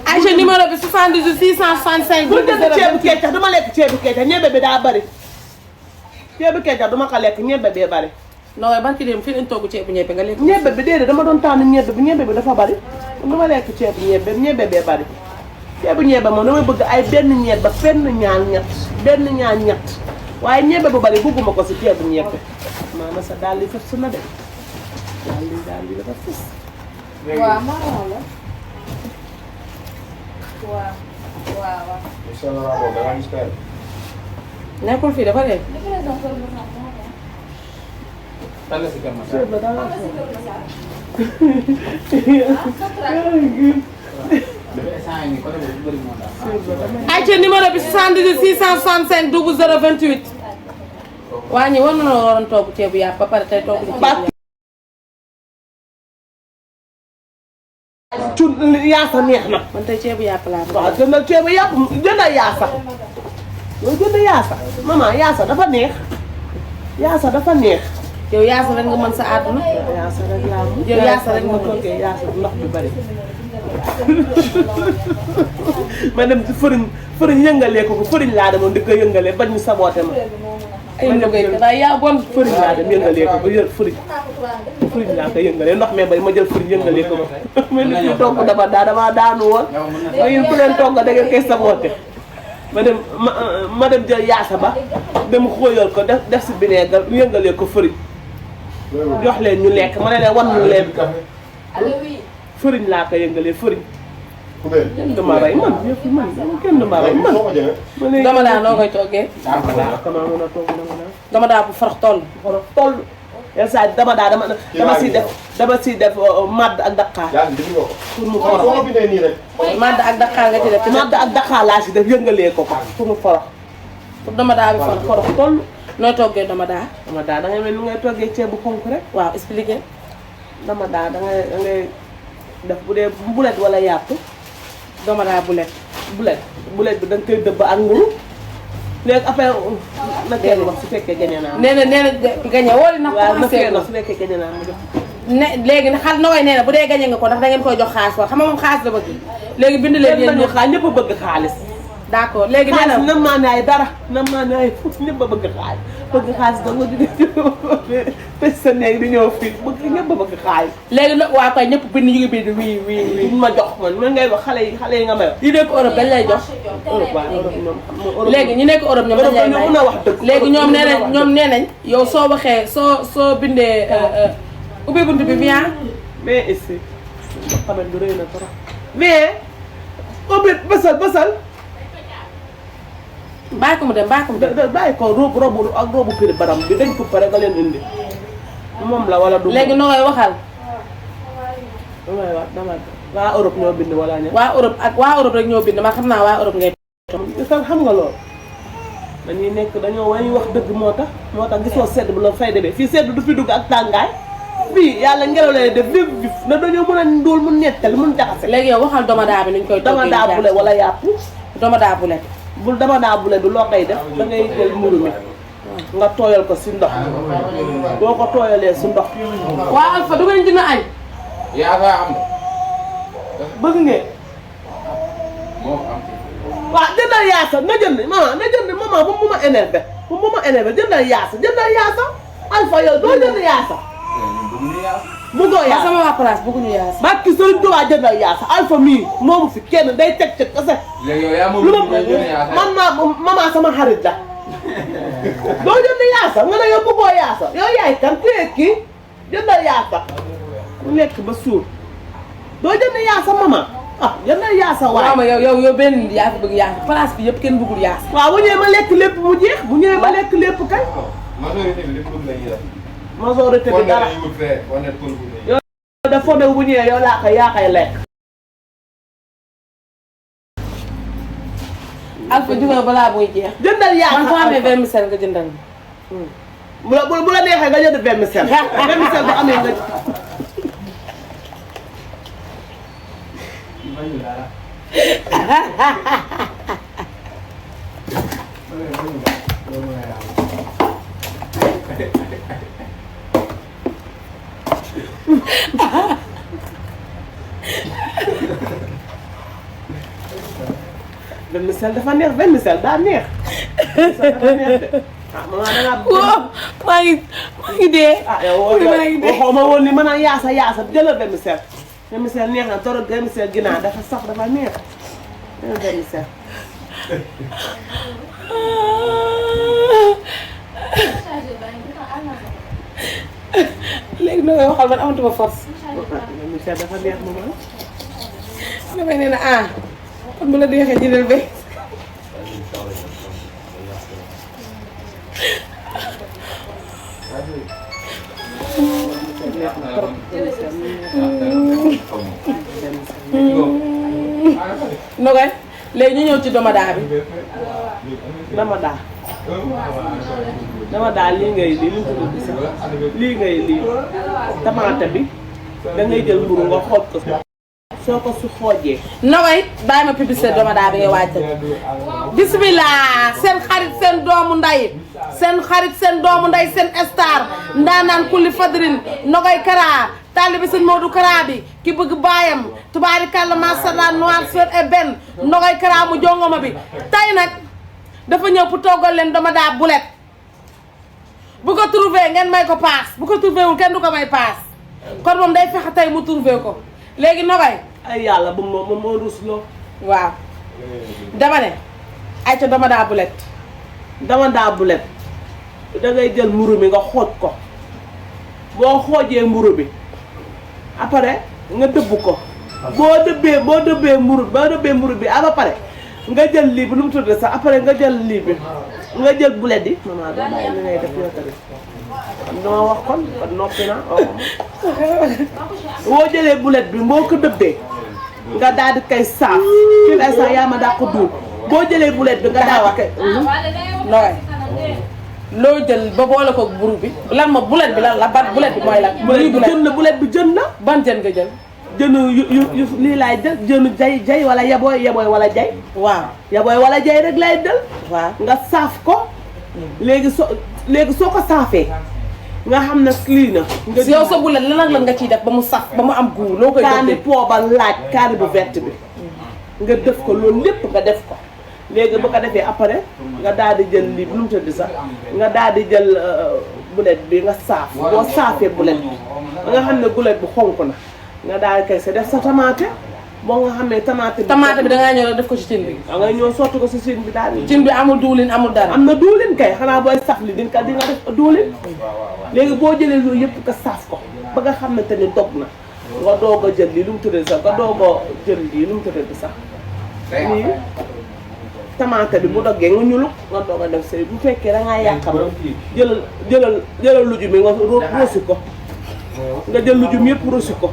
Aïcha numéro bi 78 665. bu jënd ceebu keccax dama lekk ceebu keccax ñebe bi daa bari. ceebu keccax dama ko lekk ñebe bee bari. non waaye barki dem fii lañ togg ceebu ñebe nga lekk. ñebe bi déedéet dama doon tànn ñebe bi dafa bari. dama lekk ceebu ñebe bee bari. ceebu ñebe moom damay bëgg ay benn ñebe benn ñaar ñett waaye ñebe bu bari bëgguma ko si ceebu ñebe. maanaam sa daal di fës su na de daal di dafa fës. waaw marron la. waaw. nekkul fii dafa dee. ayca numéro bi 78 665 0028. waa ñi war nañoo waroon togg ceebu yàpp ba pare tey togg ceebu yàpp. yaasa neex na. man tey ceebu yàpp laa bëgg. waaw jëndal ceebu yàpp jëndal yaasa. loolu jënd yaasa. maman yaasa dafa neex. yaasa dafa neex. yow yaasa rek nga mën sa àdduna. yaasa rek laa mën. yow yaasa rek nga mën. yaasa ndox bi bari. ma dem ci fëriñ yëngalee ko fëriñ laa demoon di ko yëngalee bañ ñu saboote ma. ay ndogay waaye yaa bon. fëriñ laa dem yëngalee ko ba yër fëriñ laa ko yëngalee ndox mais bari ma jël fëriñ yëngalee ko ba. ma nit ñi togg damaa daanu woon. ma yéen ku leen togg da ngeen koy saboote. ma dem jël yaasa ba dem xóoyal ko def si vinaigre yëngalee ko fëriñ. jox leen ñu lekk ma ne leen wan ñu leen. fëriñ laa ko yëngalee fëriñ. kenn du ma rey man yëpp man kenn du ma rey man. dama daa noo koy toggee. dama mën a toog dama daa bu farax toll. xoolal toll. yenn saa yi dama siy def madd ak daqaar. pour mu forox. madd ak daqaar nga ci def. madd ak daqaar laa si def yëngalee ko pour mu forox. pour dama daa bi forox toll. nooy toggee dama daa. dama daa da ngay mel ni ngay toggee ceebu xonk rek. waaw expliqué. dama daa da ngay def bu dee bulet wala yàpp. dama daa bulet. bulet bi da nga koy dëbb ak nguru. léegi après na kenn wax su fekkee gañe naa. nee na gañe wóor na. waaw na kenn wax su fekkee gañe naa mu jox. ne léegi nag xal nooy nee na bu dee gañe nga ko ndax da ngeen koy jox xaalis wala xam nga moom xaalis la bëgg. léegi bind leen yéen ñëpp ñëpp a bëgg xaalis. d'accord léegi nee na xaalis nam maa ne ay dara nam maa ne ay fut ñëpp a bëgg xaalis da nga di tëj sa néeg di ñëw fii ñëpp a bëgg xaalis. léegi nag waa koy ñëpp bind ñu ngi bind wii ma jox man ngay wax xale yi nga may wax. yi nekk Europe dañ lay jox. Europe waaw Europe ñoom. léegi ñu nekk Europe ñoom dañ lay may mën a wax dëgg. léegi ñoom nee nañ yow soo waxee soo bindee ubbi buntu bi bien. mais ici xamal du rëy na trop. mais ubbi bësal. bàyyi ko mu dem bàyyi ko robu ak robu piri baram bi dañ ko pare nga leen indi moom la wala du. léegi noo koy waxal. damay wax waa Europe ñoo bind wala ña. waa Europe rek ñoo bind ma xam naa waa Europe ngay. xam nga loolu dañuy wax dëgg moo tax gisoo sedd bu la fay demee fii sedd du fi dugg ak tàngaay fii yàlla ngelaw lay def vif vif na dañoo mën a ndóol mu nettal mun jaxase. léegi yow waxal domadaa bi nuñ koy toggee domadaa bule wala yàpp. domadaa bule. bul domadaa bule bi loo koy def da ngay jël mburu mi nga tooyal ko si ndox boo ko tooyalee si ndox. waa Alpha du ngeen dina añ. yaa ngi am. bëgg ngeen. waaw jëndal yaasa na jënd maman bu ma énervé jëndal yaasa Alpha yow doo jënd yaasa. bëggoo yaasa sama waa place bëgguñu yaasa. barki Sëriñ Tuubaa jëndal yaasa Alpha mii moomu fi kenn day teg kese. léegi yow yaa moom maman sama xarit la. doo jënd yaasa nga ne yow bëggoo yaasa yow yaay kan kii jëndal yaasa mu lekk ba suur doo jënd yaasa maman. jëndal yaasa waaye. waaw yow benn yaa fi bëgg yaasa place bi yëpp kenn bëggul yaasa. waaw bu ñëwee ma lekk lépp mu jeex bu ñëwee ma lekk lépp kay. majorité bi lépp bëgg lañuy def. majorité bi dara yow dafa ne bu ñëwee yow yaa koy lekk. Alpha jugal balaa muy jeex. jëndal yaasa man soo amee vermicelle nga jëndal. bu la neexee nga jënd vermicelle. vermicelle bu amee nga. vermicelle dafa neex vermicelle daa neex. maman da ngaa bëgg. maa ngi dee. yow waxoo ma woon ni mën a yaasa jëlal vermicelle. vermicelle neex na torop vermicelle ginaar dafa sax dafa neex. jëlal vermicelle. léegi noo koy waxal man amatuma force. vermicelle dafa neex maman. damay nee na kon bu la neexee jëndal ba. Nogay léegi ñu ñëw ci domadaa bi. domadaa lii ngay lii lu mu tudd sax lii ngay lii tamaate bi da ngay jël mburu nga xooj ko soo ko su xoojee. Nogay bàyyi ma publicité domadaa bi ngay waajal. bismillah seen xarit seen doomu nday seen doomu nday seen star ndaanaan kulli fadrin Nogay Kara taalibe sëñ Modou Kara bi ki bëgg baayam tubaarikàlla masalla noir sœur et benn Nogay Kara mu jongoma bi tay nag dafa ñëw pour toggal leen domadaa bulet bu ko trouvé ngeen may ko paas bu ko trouvé wul kenn du ko may paas kon moom day fexe tey mu trouvé ko léegi Nogay ay yàlla bu moom moo rusloo. waaw dama ne ay ca domadaa bulet da ngay jël mburu mi nga xooj ko boo xoojee mburu bi après nga dëbb ko boo dëbbee mburu bi ba pare nga jël lii bi nu mu tudd sax après nga jël lii bi nga jël bulet yi maman doo bàyyi li ngay def yow tamit dama wax kon noppi na boo jëlee bulet bi boo ko dëbbee nga daal di koy saaf fii ay sax yaa ma daa ko duul boo jëlee bulet bi nga daal di koy nooy loo jël ba boole ko buru bi lan ma bulet bi lan la ban bulet bi mooy lan bulet bi jën la ban jën nga jël jënu yu lii laay jël jënu jay wala yabooy wala jay waaw yabooy wala jay rek lay jël waaw nga saaf ko léegi soo ko saafee nga xam ne lii na yow sa bulet lan la nga ciy def ba mu saf ba mu am goût loo koy kaani poobar laaj kaani bu verte bi nga def ko loolu lépp nga def ko léegi bu ko defee après nga daal di jël lii bu nu mu tëdd sax nga daal di jël bulet bi nga saaf boo saafee bulet bi ba nga xam ne bulet bi xonk na nga daal di koy sa def sa tomate boo nga xam ne tomate bi dangaa ñëw def ko ci cin bi da ngay ñëw sotti ko si cin bi daal di cin bi amul duulin amul dara am na duulin kay xanaa booy saf li di nga def duulin léegi boo jëlee loolu yëpp nga saaf ko ba nga xam ne te ni dog na nga doog a jël lii lu mu tuddee sax nga doog a jël lii lu mu tuddee sax lii tomate bi bu doggee nga ñuluk nga doog a def say bu fekkee da ngaa yàqam jëlal lujum bi nga rosi ko nga jël lujum yëpp rosi ko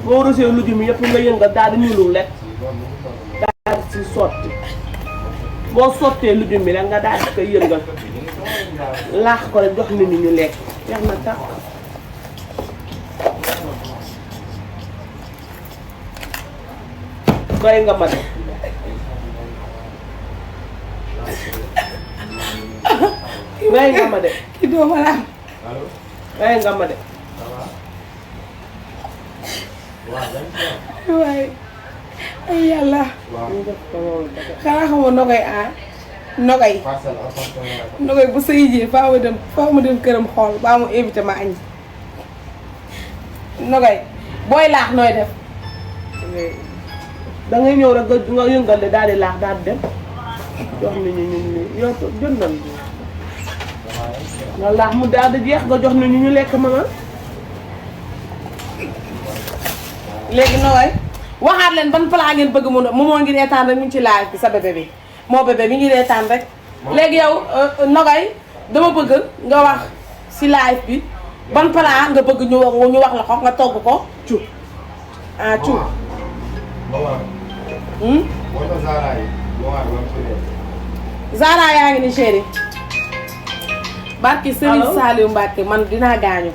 boo rosee lujum yëpp nga yëngal daal di ñulul lekk daal di si sotti boo sottee lujum bi rek nga daal di koy yëngal laax ko rek jox nit ñi ñu lekk jeex na tax doy nga ma de doy nga ma de ki doo ma laam doy nga ma de waaye ay yàlla ñu def ko loolu de xanaa xamoo nogay bu sëy jee faaw ma dem këram xool baa mu invité ma añ nogay booy laax nooy def da ngay ñëw rek nga yëngal de daal di laax daal di dem jox nit ñi ñu yow jëndal nga laax mu daal di jeex nga jox nit ñi ñu lekk mama léegi nogay waxaat leen ban plat ngeen bëgg mu moo ngi reetaan rek mu ngi ci live bi sa bébé bi moo bébé mi ngi reetaan rek léegi yow nogay dama bëgg nga wax si live bi ban plat nga bëgg ñu wax la ko nga togg ko cu cu Zara yaa ngi ni chéri barki Serigne Saliou Mbacke man dinaa gaañu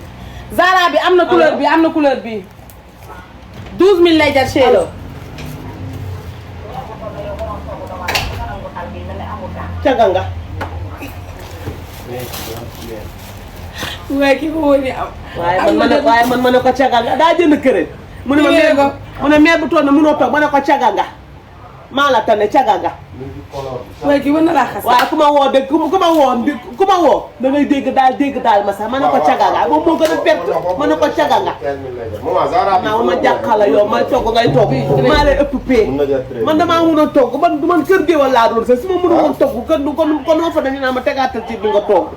Zara bi am na couleur bi am na couleur bi 12000 lay jar chéri caga nga waaye ki ko wóor ni am waaye man ma ne ko caga nga daa jënd kër mu ne ma meer bu toog na mënoo toog ma ne ko caga nga maa la tane caga nga waaye ki mën na laa xas waaye ku ma woo dégg ku ma woo da ngay dégg daal ma sax ma ne ko caga nga moom moo gën a perte ma ne ko caga nga naa ma jàqala yow may togg ngay togg maa lay ëpp pee man damaa mun a togg man kër géwal laa doon sax su ma mënu woon togg kon ma fa dañu naa ma tegaatal ci bi nga togg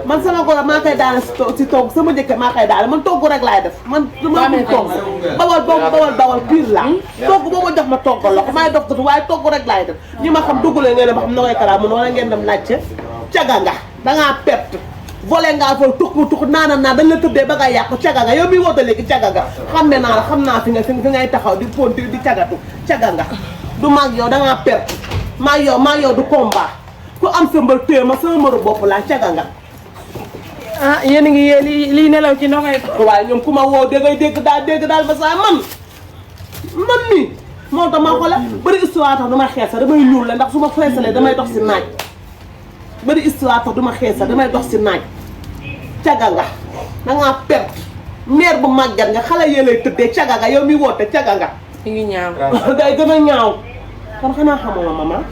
man sama goro maa koy daal si togg sama njëkk maa koy daal man togg rek laay def man dama mun togg bawal pire la togg boo ma jox ma toggal la ko maay dox datu waaye togg rek laay def ñi ma xam duggalee ngeen ne ma xam Nogaye Kara mun wala ngeen dem laajte caga nga dangaa perte volé ngaa fa tux naana dañ la tëddee ba nga yàqu caga nga yow miy woote léegi caga nga xam ne naa la xam naa fi ngay taxaw di ponti di cagatu caga nga du maag yow dangaa perte maag yow du combat ku am sa mbër téye ma sama mbëru bopp laa caga nga ah yéen a ngi yee lii nelaw ci Nogaye waaye ñoom ku ma woo dangay dégg daal ba saa man nii moo tax ma xoolal bëri histoire tax du ma xeesa damay ñuul la ndax su ma xeesalee damay dox si naaj bëri histoire tax du ma xeesa damay dox si naaj caga nga dangaa perte meer bu màggat nga xale yee lay tëddee caga nga yow mi woote caga nga mi ngi ñaaw day gën a ñaaw kon xanaa xamoo mama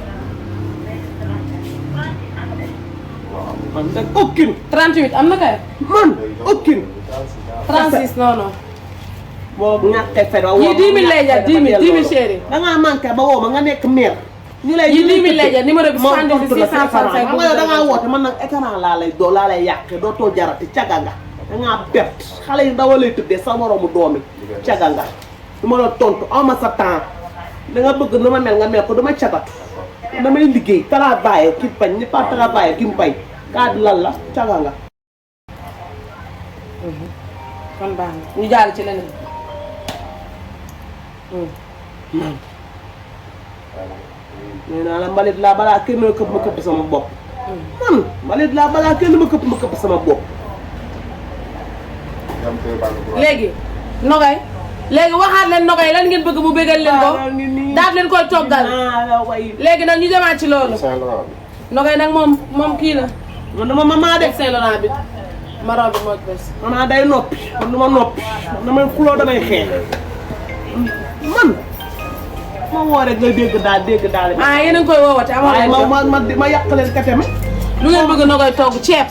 man nag aucune 38 am na kay man aucune 36 non boo ñàkkee fay woo yii 10 000 lay jar 10 000 chéri dangaa manqué ba woo ma nga nekk maire ñu lay yii 10 000 lay jar numéro bi 78 xam nga yow dangaa 665 woote man nag écran laa lay yàqee dootoo jarati caga nga dangaa perte xale yi ndaw lay tuddee sa moroomu doomi caga nga du ma la tontu aw ma sa temps da nga bëgg nu ma mel nga mel ko dama cagatu damay liggéey travailler ki bañ ni pas travailler ki mu bañ kaa lan la caga nga. kon baax na ñu jàll ci leneen. man nee naa la mbalit laa balaa kenn ma këpp sama bopp. man mbalit laa balaa kenn ma këpp sama bopp. léegi nogay léegi waxaat leen nogay lan ngeen bëgg mu bégal leen ko daal leen koy toggal léegi nag ñu demaat ci loolu nogay nag moom kii la man dama mama de Saint Laurent bi marron bi moo ci des mama day noppi man du ma noppi man damay xuloo damay xeex man ma woo rek nga dégg daal ah yéen a ngi koy woowate amoo leen jot ma yàq leen kate ma lu ngeen bëgg nogay togg ceeb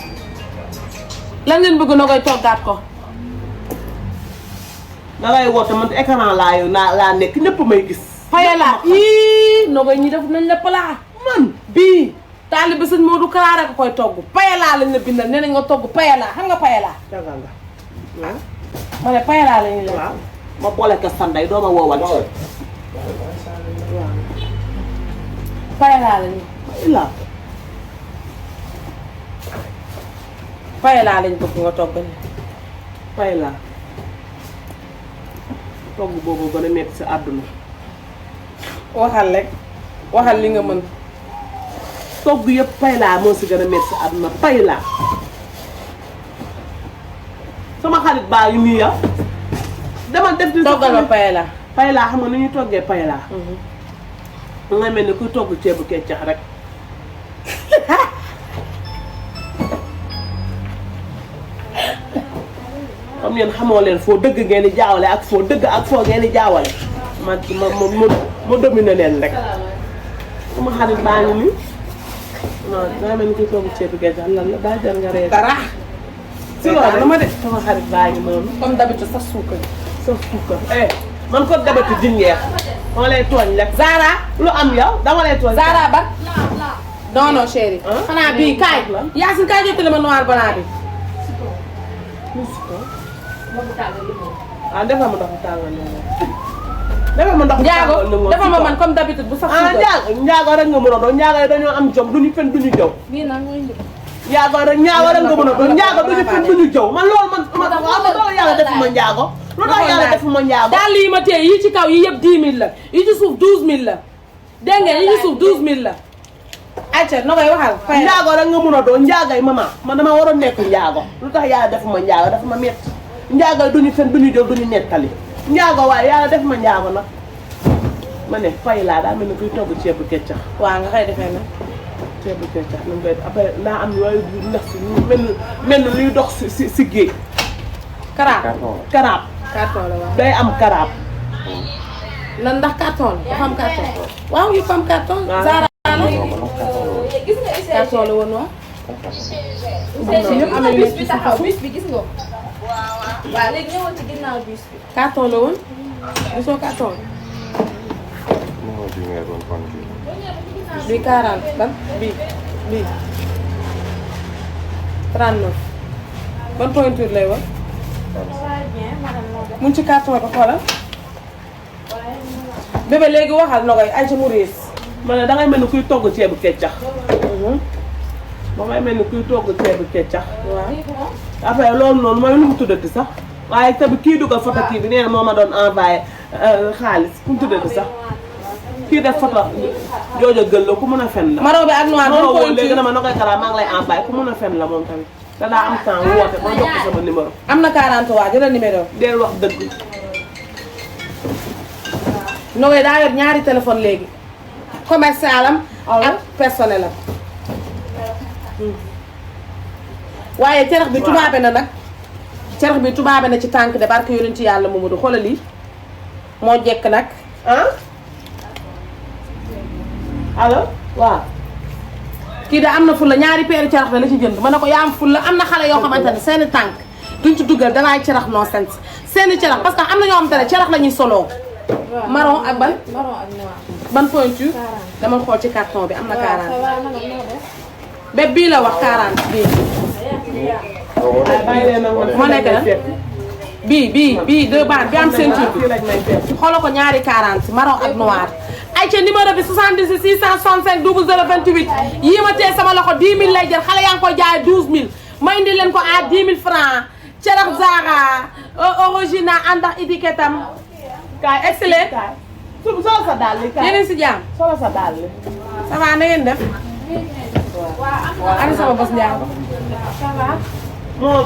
lan ngeen bëgg nogay toggaat ko da ngay woote man écran laa nekk ñëpp may gis. payala ii nogay ñi def nañ la palaa man bii taalibe sëñ Modou Kara rek koy togg payala lañ la bindal nee nañ nga togg payala xam nga payala caga nga waaw ma ne payala lañu la waaw ma boole ko sanday doo ma woowal waaw payala lañu ila payala lañ bëgg nga togg ni fay laa togg boobu gën a metti sa àdduna waxal rek waxal li nga mën togg yëpp pay laa moo si gën a metti sa àdduna pay laa sama xarit baa ngi nii yow dama def di toggal ma payala pay laa xam nga ni ñuy toggee pay laa nga mel ni kuy togg ceebu keccax rek comme yéen xamoo leen foo dëgg ngeen di jaawale ak foo dëgg ak foo ngeen di jaawale ma domine leen rek sama xarit baa ngi nii non daa mel ni kuy togg ceebu keccax lan la daa jar nga ree dara si loolu ma de sama xarit baa ngi noonu comme d'habitude sax suukar sa suukar man ko dabati jinjeex dama lay tooñ rek Zara lu am yow dama lay tooñ Zara ba non non chéri xanaa bii kaay Yacine kaay jottali ma noir blanc bi ah defal ma ndox mu tàngal defal ma ndox mu njaago tàngal defal ma man comme d'habitude bu sax suukar njaago rek nga mën a doon njaago yi dañoo am jom duñu fen duñu jaw bii nag mooy njëkk. njaago rek nga mën a doon njaago duñu fen duñu jaw man loolu man loolu yàlla defuma njaago lu tax yàlla defuma njaago daal lii ma téye yi ci kaw yi yëpp 10 000 la yi ci suuf 12 000 la dégg ngeen yi ci suuf 12 000 la ayca na koy waxal fay njaago rek nga mën a doon njaago yi mama man dama waroon nekk njaago lu tax yàlla defuma njaago dafa ma metti njaago yi duñu fen duñu jaw duñu nettali njaago waaye yàlla def ma njaago nag ma ne fay laa daa mel ni kuy togg ceebu keccax waaw nga koy defee nag ceebu keccax nu mu koy après daa am yooyu ndax si mel ni luy dox si géej karaab karaab carton la waaw day am karaab lan ndax carton la dafa am carton waaw yëpp am carton waaw. Zara la gis nga UCG. carton la woon waaw UCG am na bus bi taxaw bus bi gis nga ko. waaw léegi ñëwal ci ginnaaw bus bi. carton la woon gisoo carton bi 40 ban bii 39 ban pointure lay wax mu ngi ci carton ba xoolal bébé léegi waxal na koy ay ca mu riis ma ne dangay mel ni kuy togg ceebu keccax ba ngay mel ni kuy togg ceebu keccax waaw après loolu noonu mooy lu mu tuddati sax waaye tamit kii dugal photo kii bi nee na moo ma doon envoyé xaalis ku mu tuddati sax kii def photo joojo gël la ku mën a fen la maro bi ak noir ban léegi pointure dama na koy karaa maa ngi lay envoyé ku mën a fen la moom tamit te daa am temps woote ma jox ko sama numéro am na 40 waa jëlal numéro deel wax dëgg Nogoy daa yor ñaari téléphone léegi commercial am ak personnel am waaye cerax bi tubaabe na nag cerax bi tubaabe na ci tànk de barke yonent ci yàlla Mamadou xoolal lii moo jekk nag ah allo waaw kii de am na fulla ñaari peeri cerax la la ci jënd ma ne ko yaa am fulla am na xale yoo xamante ne seeni tànk duñ ci duggal danaay cerax non sens seeni cerax parce que am na ñoo xamante ne cerax la ñuy soloo marron ak ban marron ak noir. ban pointure dama xool ci carton bi am na 40 ça va naka noo def. bépp bii la wax 40 bii bàyyi leen nag moo nekk na bii 2 bandes bi am ceinture bi. fii lañ may fekk. xoolal ko ñaari 40 marron ak noir. ay ca numéro bi 78 665 00 28 yii ma tee sama loxo 10 000 lay jël xale yaa ngi koy jaay 12 000 ma indi leen ko à 10 000 francs cerax Zara original ànd ak étiquette am. kaay excellent. solo sa dàll yi kaay. yéen si jàmm. solo sa dàll yi. ça va na ngeen def. ani sama bos Ndiago. ça va. non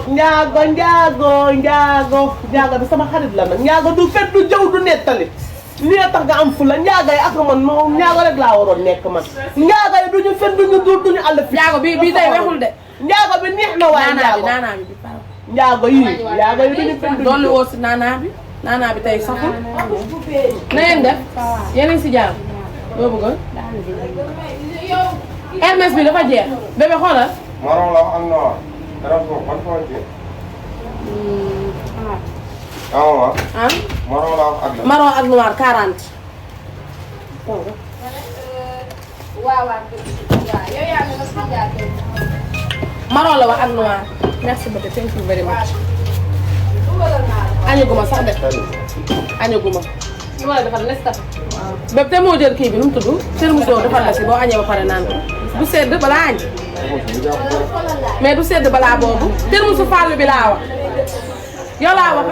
Ndiago bi sama xarit la nag Ndiago du fet du jëw du nettali. li tax nga am fula Ndiago yi ak man moom Ndiago rek laa waroon nekk man. Ndiago yi duñu fet duñu duur duñu àll fi. Ndiago bii tey weexul de. Ndiago bi neex na waaye Ndiago naanaa bi Ndiago yi duñu fet duñu dolli woo si naanaa bi tey saxul. na ngeen def. yéen a ngi si jàmm. loo bëggoon. Hermès bi dafa jeex. bébé xoolal. Marron la ak noir. dara ko ban foo ci. ah. Marron la ak la. marron ak noir 40. waaw yow yaa ngi si jaatee. marron la wax ak noir. merci beaucoup thank you very much. dugalal naa la. añaguma sax de. añaguma. li ma la defal les tax. bépp te moo jël kii bi nu mu tudd. termus doo defal la si boo añee ba pare naan ko. du sedd balaa añ. mais du sedd balaa boobu. termusu fàllu bi laa wax. yow laa wax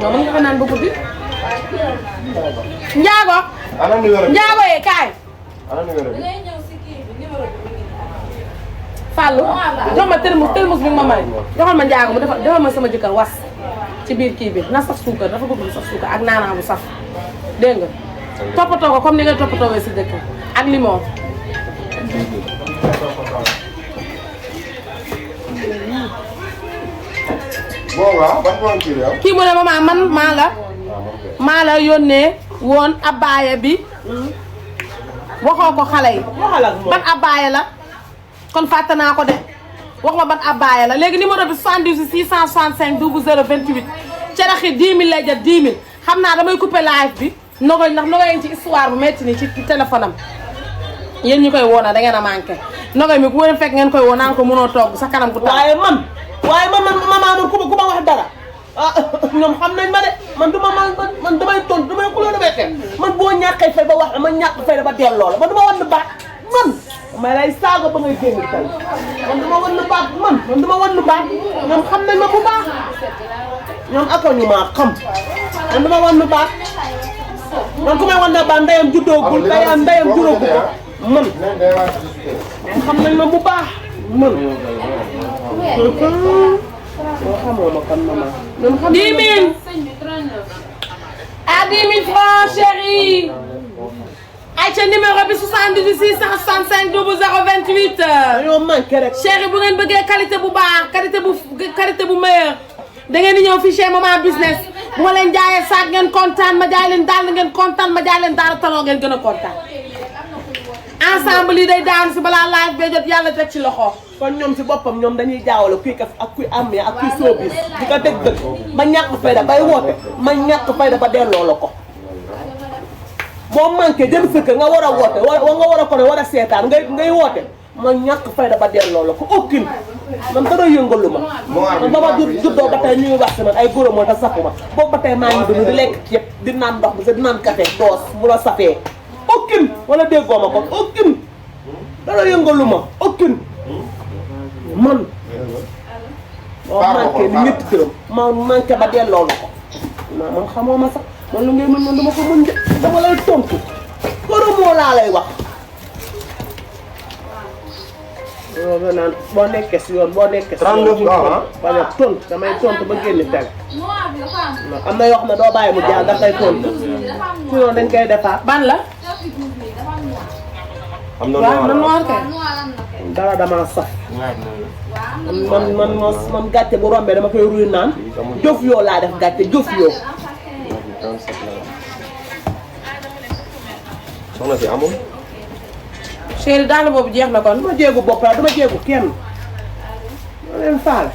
non mën nga ko naan ba guddi. Ndiago. ana numéro bi Ndiago yee kaay. ana numéro bi. ngay ñëw si kii bi numéro bi mi ngi Fallou jox ma termus bi nga ma may joxal ma Ndiago mu defal ma sama jëkkër was ci biir kii bi na saf suukar dafa bëgg lu saf suukar ak naanaa bu saf dégg nga toppatoo ko comme ni nga toppatoowee si dëkk ak limon. bon waaw ban foo ci yow. kii mu ne maman man maa la yónnee woon abbaaya bi waxoo ko xale yi. waxal ak moom ban abbaaya la kon fàtte naa ko de wax ma ban abbaaya la léegi numéro bi 78 665 00 28 ceraxi 10 000 lay jar 10 000 xam naa damay couper live bi nogoy ndax nogoy ci histoire bu metti ni ci téléphone am yéen ñi koy woona da ngeen a manqué nogoy mi ku leen fekk ngeen koy woo naan ko mënoo togg sa kanam ku tax. waaye man maman ku ma wax dara ah ñoom xam nañ ma de man damay tontu damay xuloo damay xeex man boo ñàkkee fay ba wax ma ñàkk fay ba delloo la man duma wan baat man may lay saaga ba ngay génn tey man duma wan baat man duma wan baat ñoom xam nañ ma bu baax ñoom ako ñu maa xam man duma wan baat man ku may wan baat ndeyam juddoogul ndeyam juróogu ko man xam nañ ma bu baax man yoo xamoo ma kon maman. 10 000 à 10 000 francs chérie. ayca numéro bi 78 665 00 28. dañoo manqué rek. chérie bu ngeen bëggee qualité bu baax qualité bu meilleur da ngeen di ñëw fii chez Maman Business bu ma leen jaayee saak ngeen kontaan ma jaay leen daal ngeen kontaan ma jaay leen daal taloo ngeen gën a kontaan. ensemble yi day daanu si balaa live bee jot yàlla teg ci loxo. kon ñoom si boppam ñoom dañuy jaawale kuy kaf ak kuy am ak kuy soobis di ko dégg dëgg ma ñàkk fayda bay woote ma ñàkk fayda ba delloo la ko. boo manqué jëm sa kër nga war a woote nga war a ko ne war a seetaan ngay woote ma ñàkk fayda ba delloo la ko aucune man dara yëngalu ma. man ba ma juddoo ba tey ñuy wax si man ay góor moo tax safu ma boobu ba tey maa ngi dund di lekk ceeb di naan ndox bi di naan café doos bu la safee aucune wala déggoo ma ko aucune dara yëngalu ma aucune. man boo manqué di ñetti dërëm ma manqué ba delloo la ko man xamoo ma sax man lu ngay mën man dama ko mën de dama lay tontu koromoo laa lay wax loolu naan boo nekkee si yoon boo nekkee si yoon 39 ans bañ a tontu damay tontu ba génn teg noir bi dafa am. am na yoo xam ne doo bàyyi mu jaar da koy tontu dafa am si yoon dañ koy defaat ban la. Sophie Diouf bi dafa am noir. am na waaw man noir kay. waaw noir am na kay. dara damaa saf waaw am na man gàcce bu rombee dama koy ruy naan jëf yoo laa def gàcce jëf yoo soxna si amul. chérie daal boobu jeex na kon. dama jéegu bopp la dama jéegu kenn ma leen faale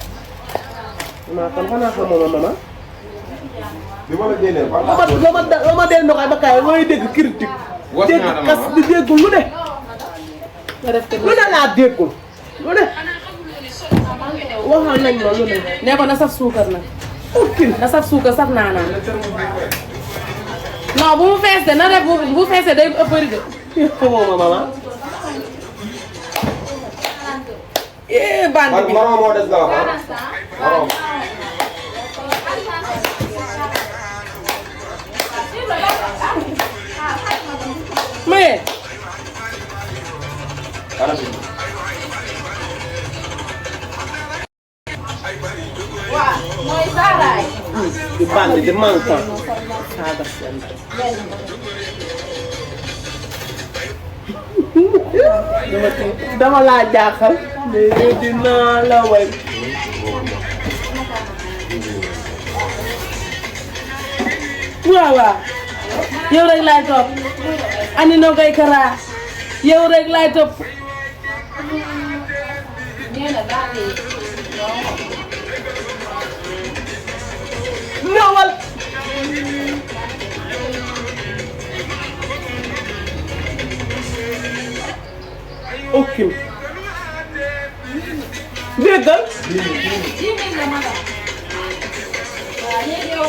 maa kon xanaa xamoo ma mama bi ma la génnee ban ba ma dee ndoxay ba kaay mooy dégg critique dégg kas di déggul lu ne nga def lu ne laa déggul lu ne waxal nañ ma lu ne ne ko na saf suukar nag. na saf suukar saf naanaan. non bu mu fees de na def bu feesee day ëppari de. xamoo ma maman. bande bi maron moo des gaaw ah. maron. mais. waaw mooy saaraay. di bandi di manquant. saaga seen dama laa jaaxal. mais dinaa la way. waaw waaw. yow rek laay topp. ani Nogay Kara. yow rek laay topp. nee na daal di ñëwal. ok. déggal. 10 000 la ma waaw léegi yow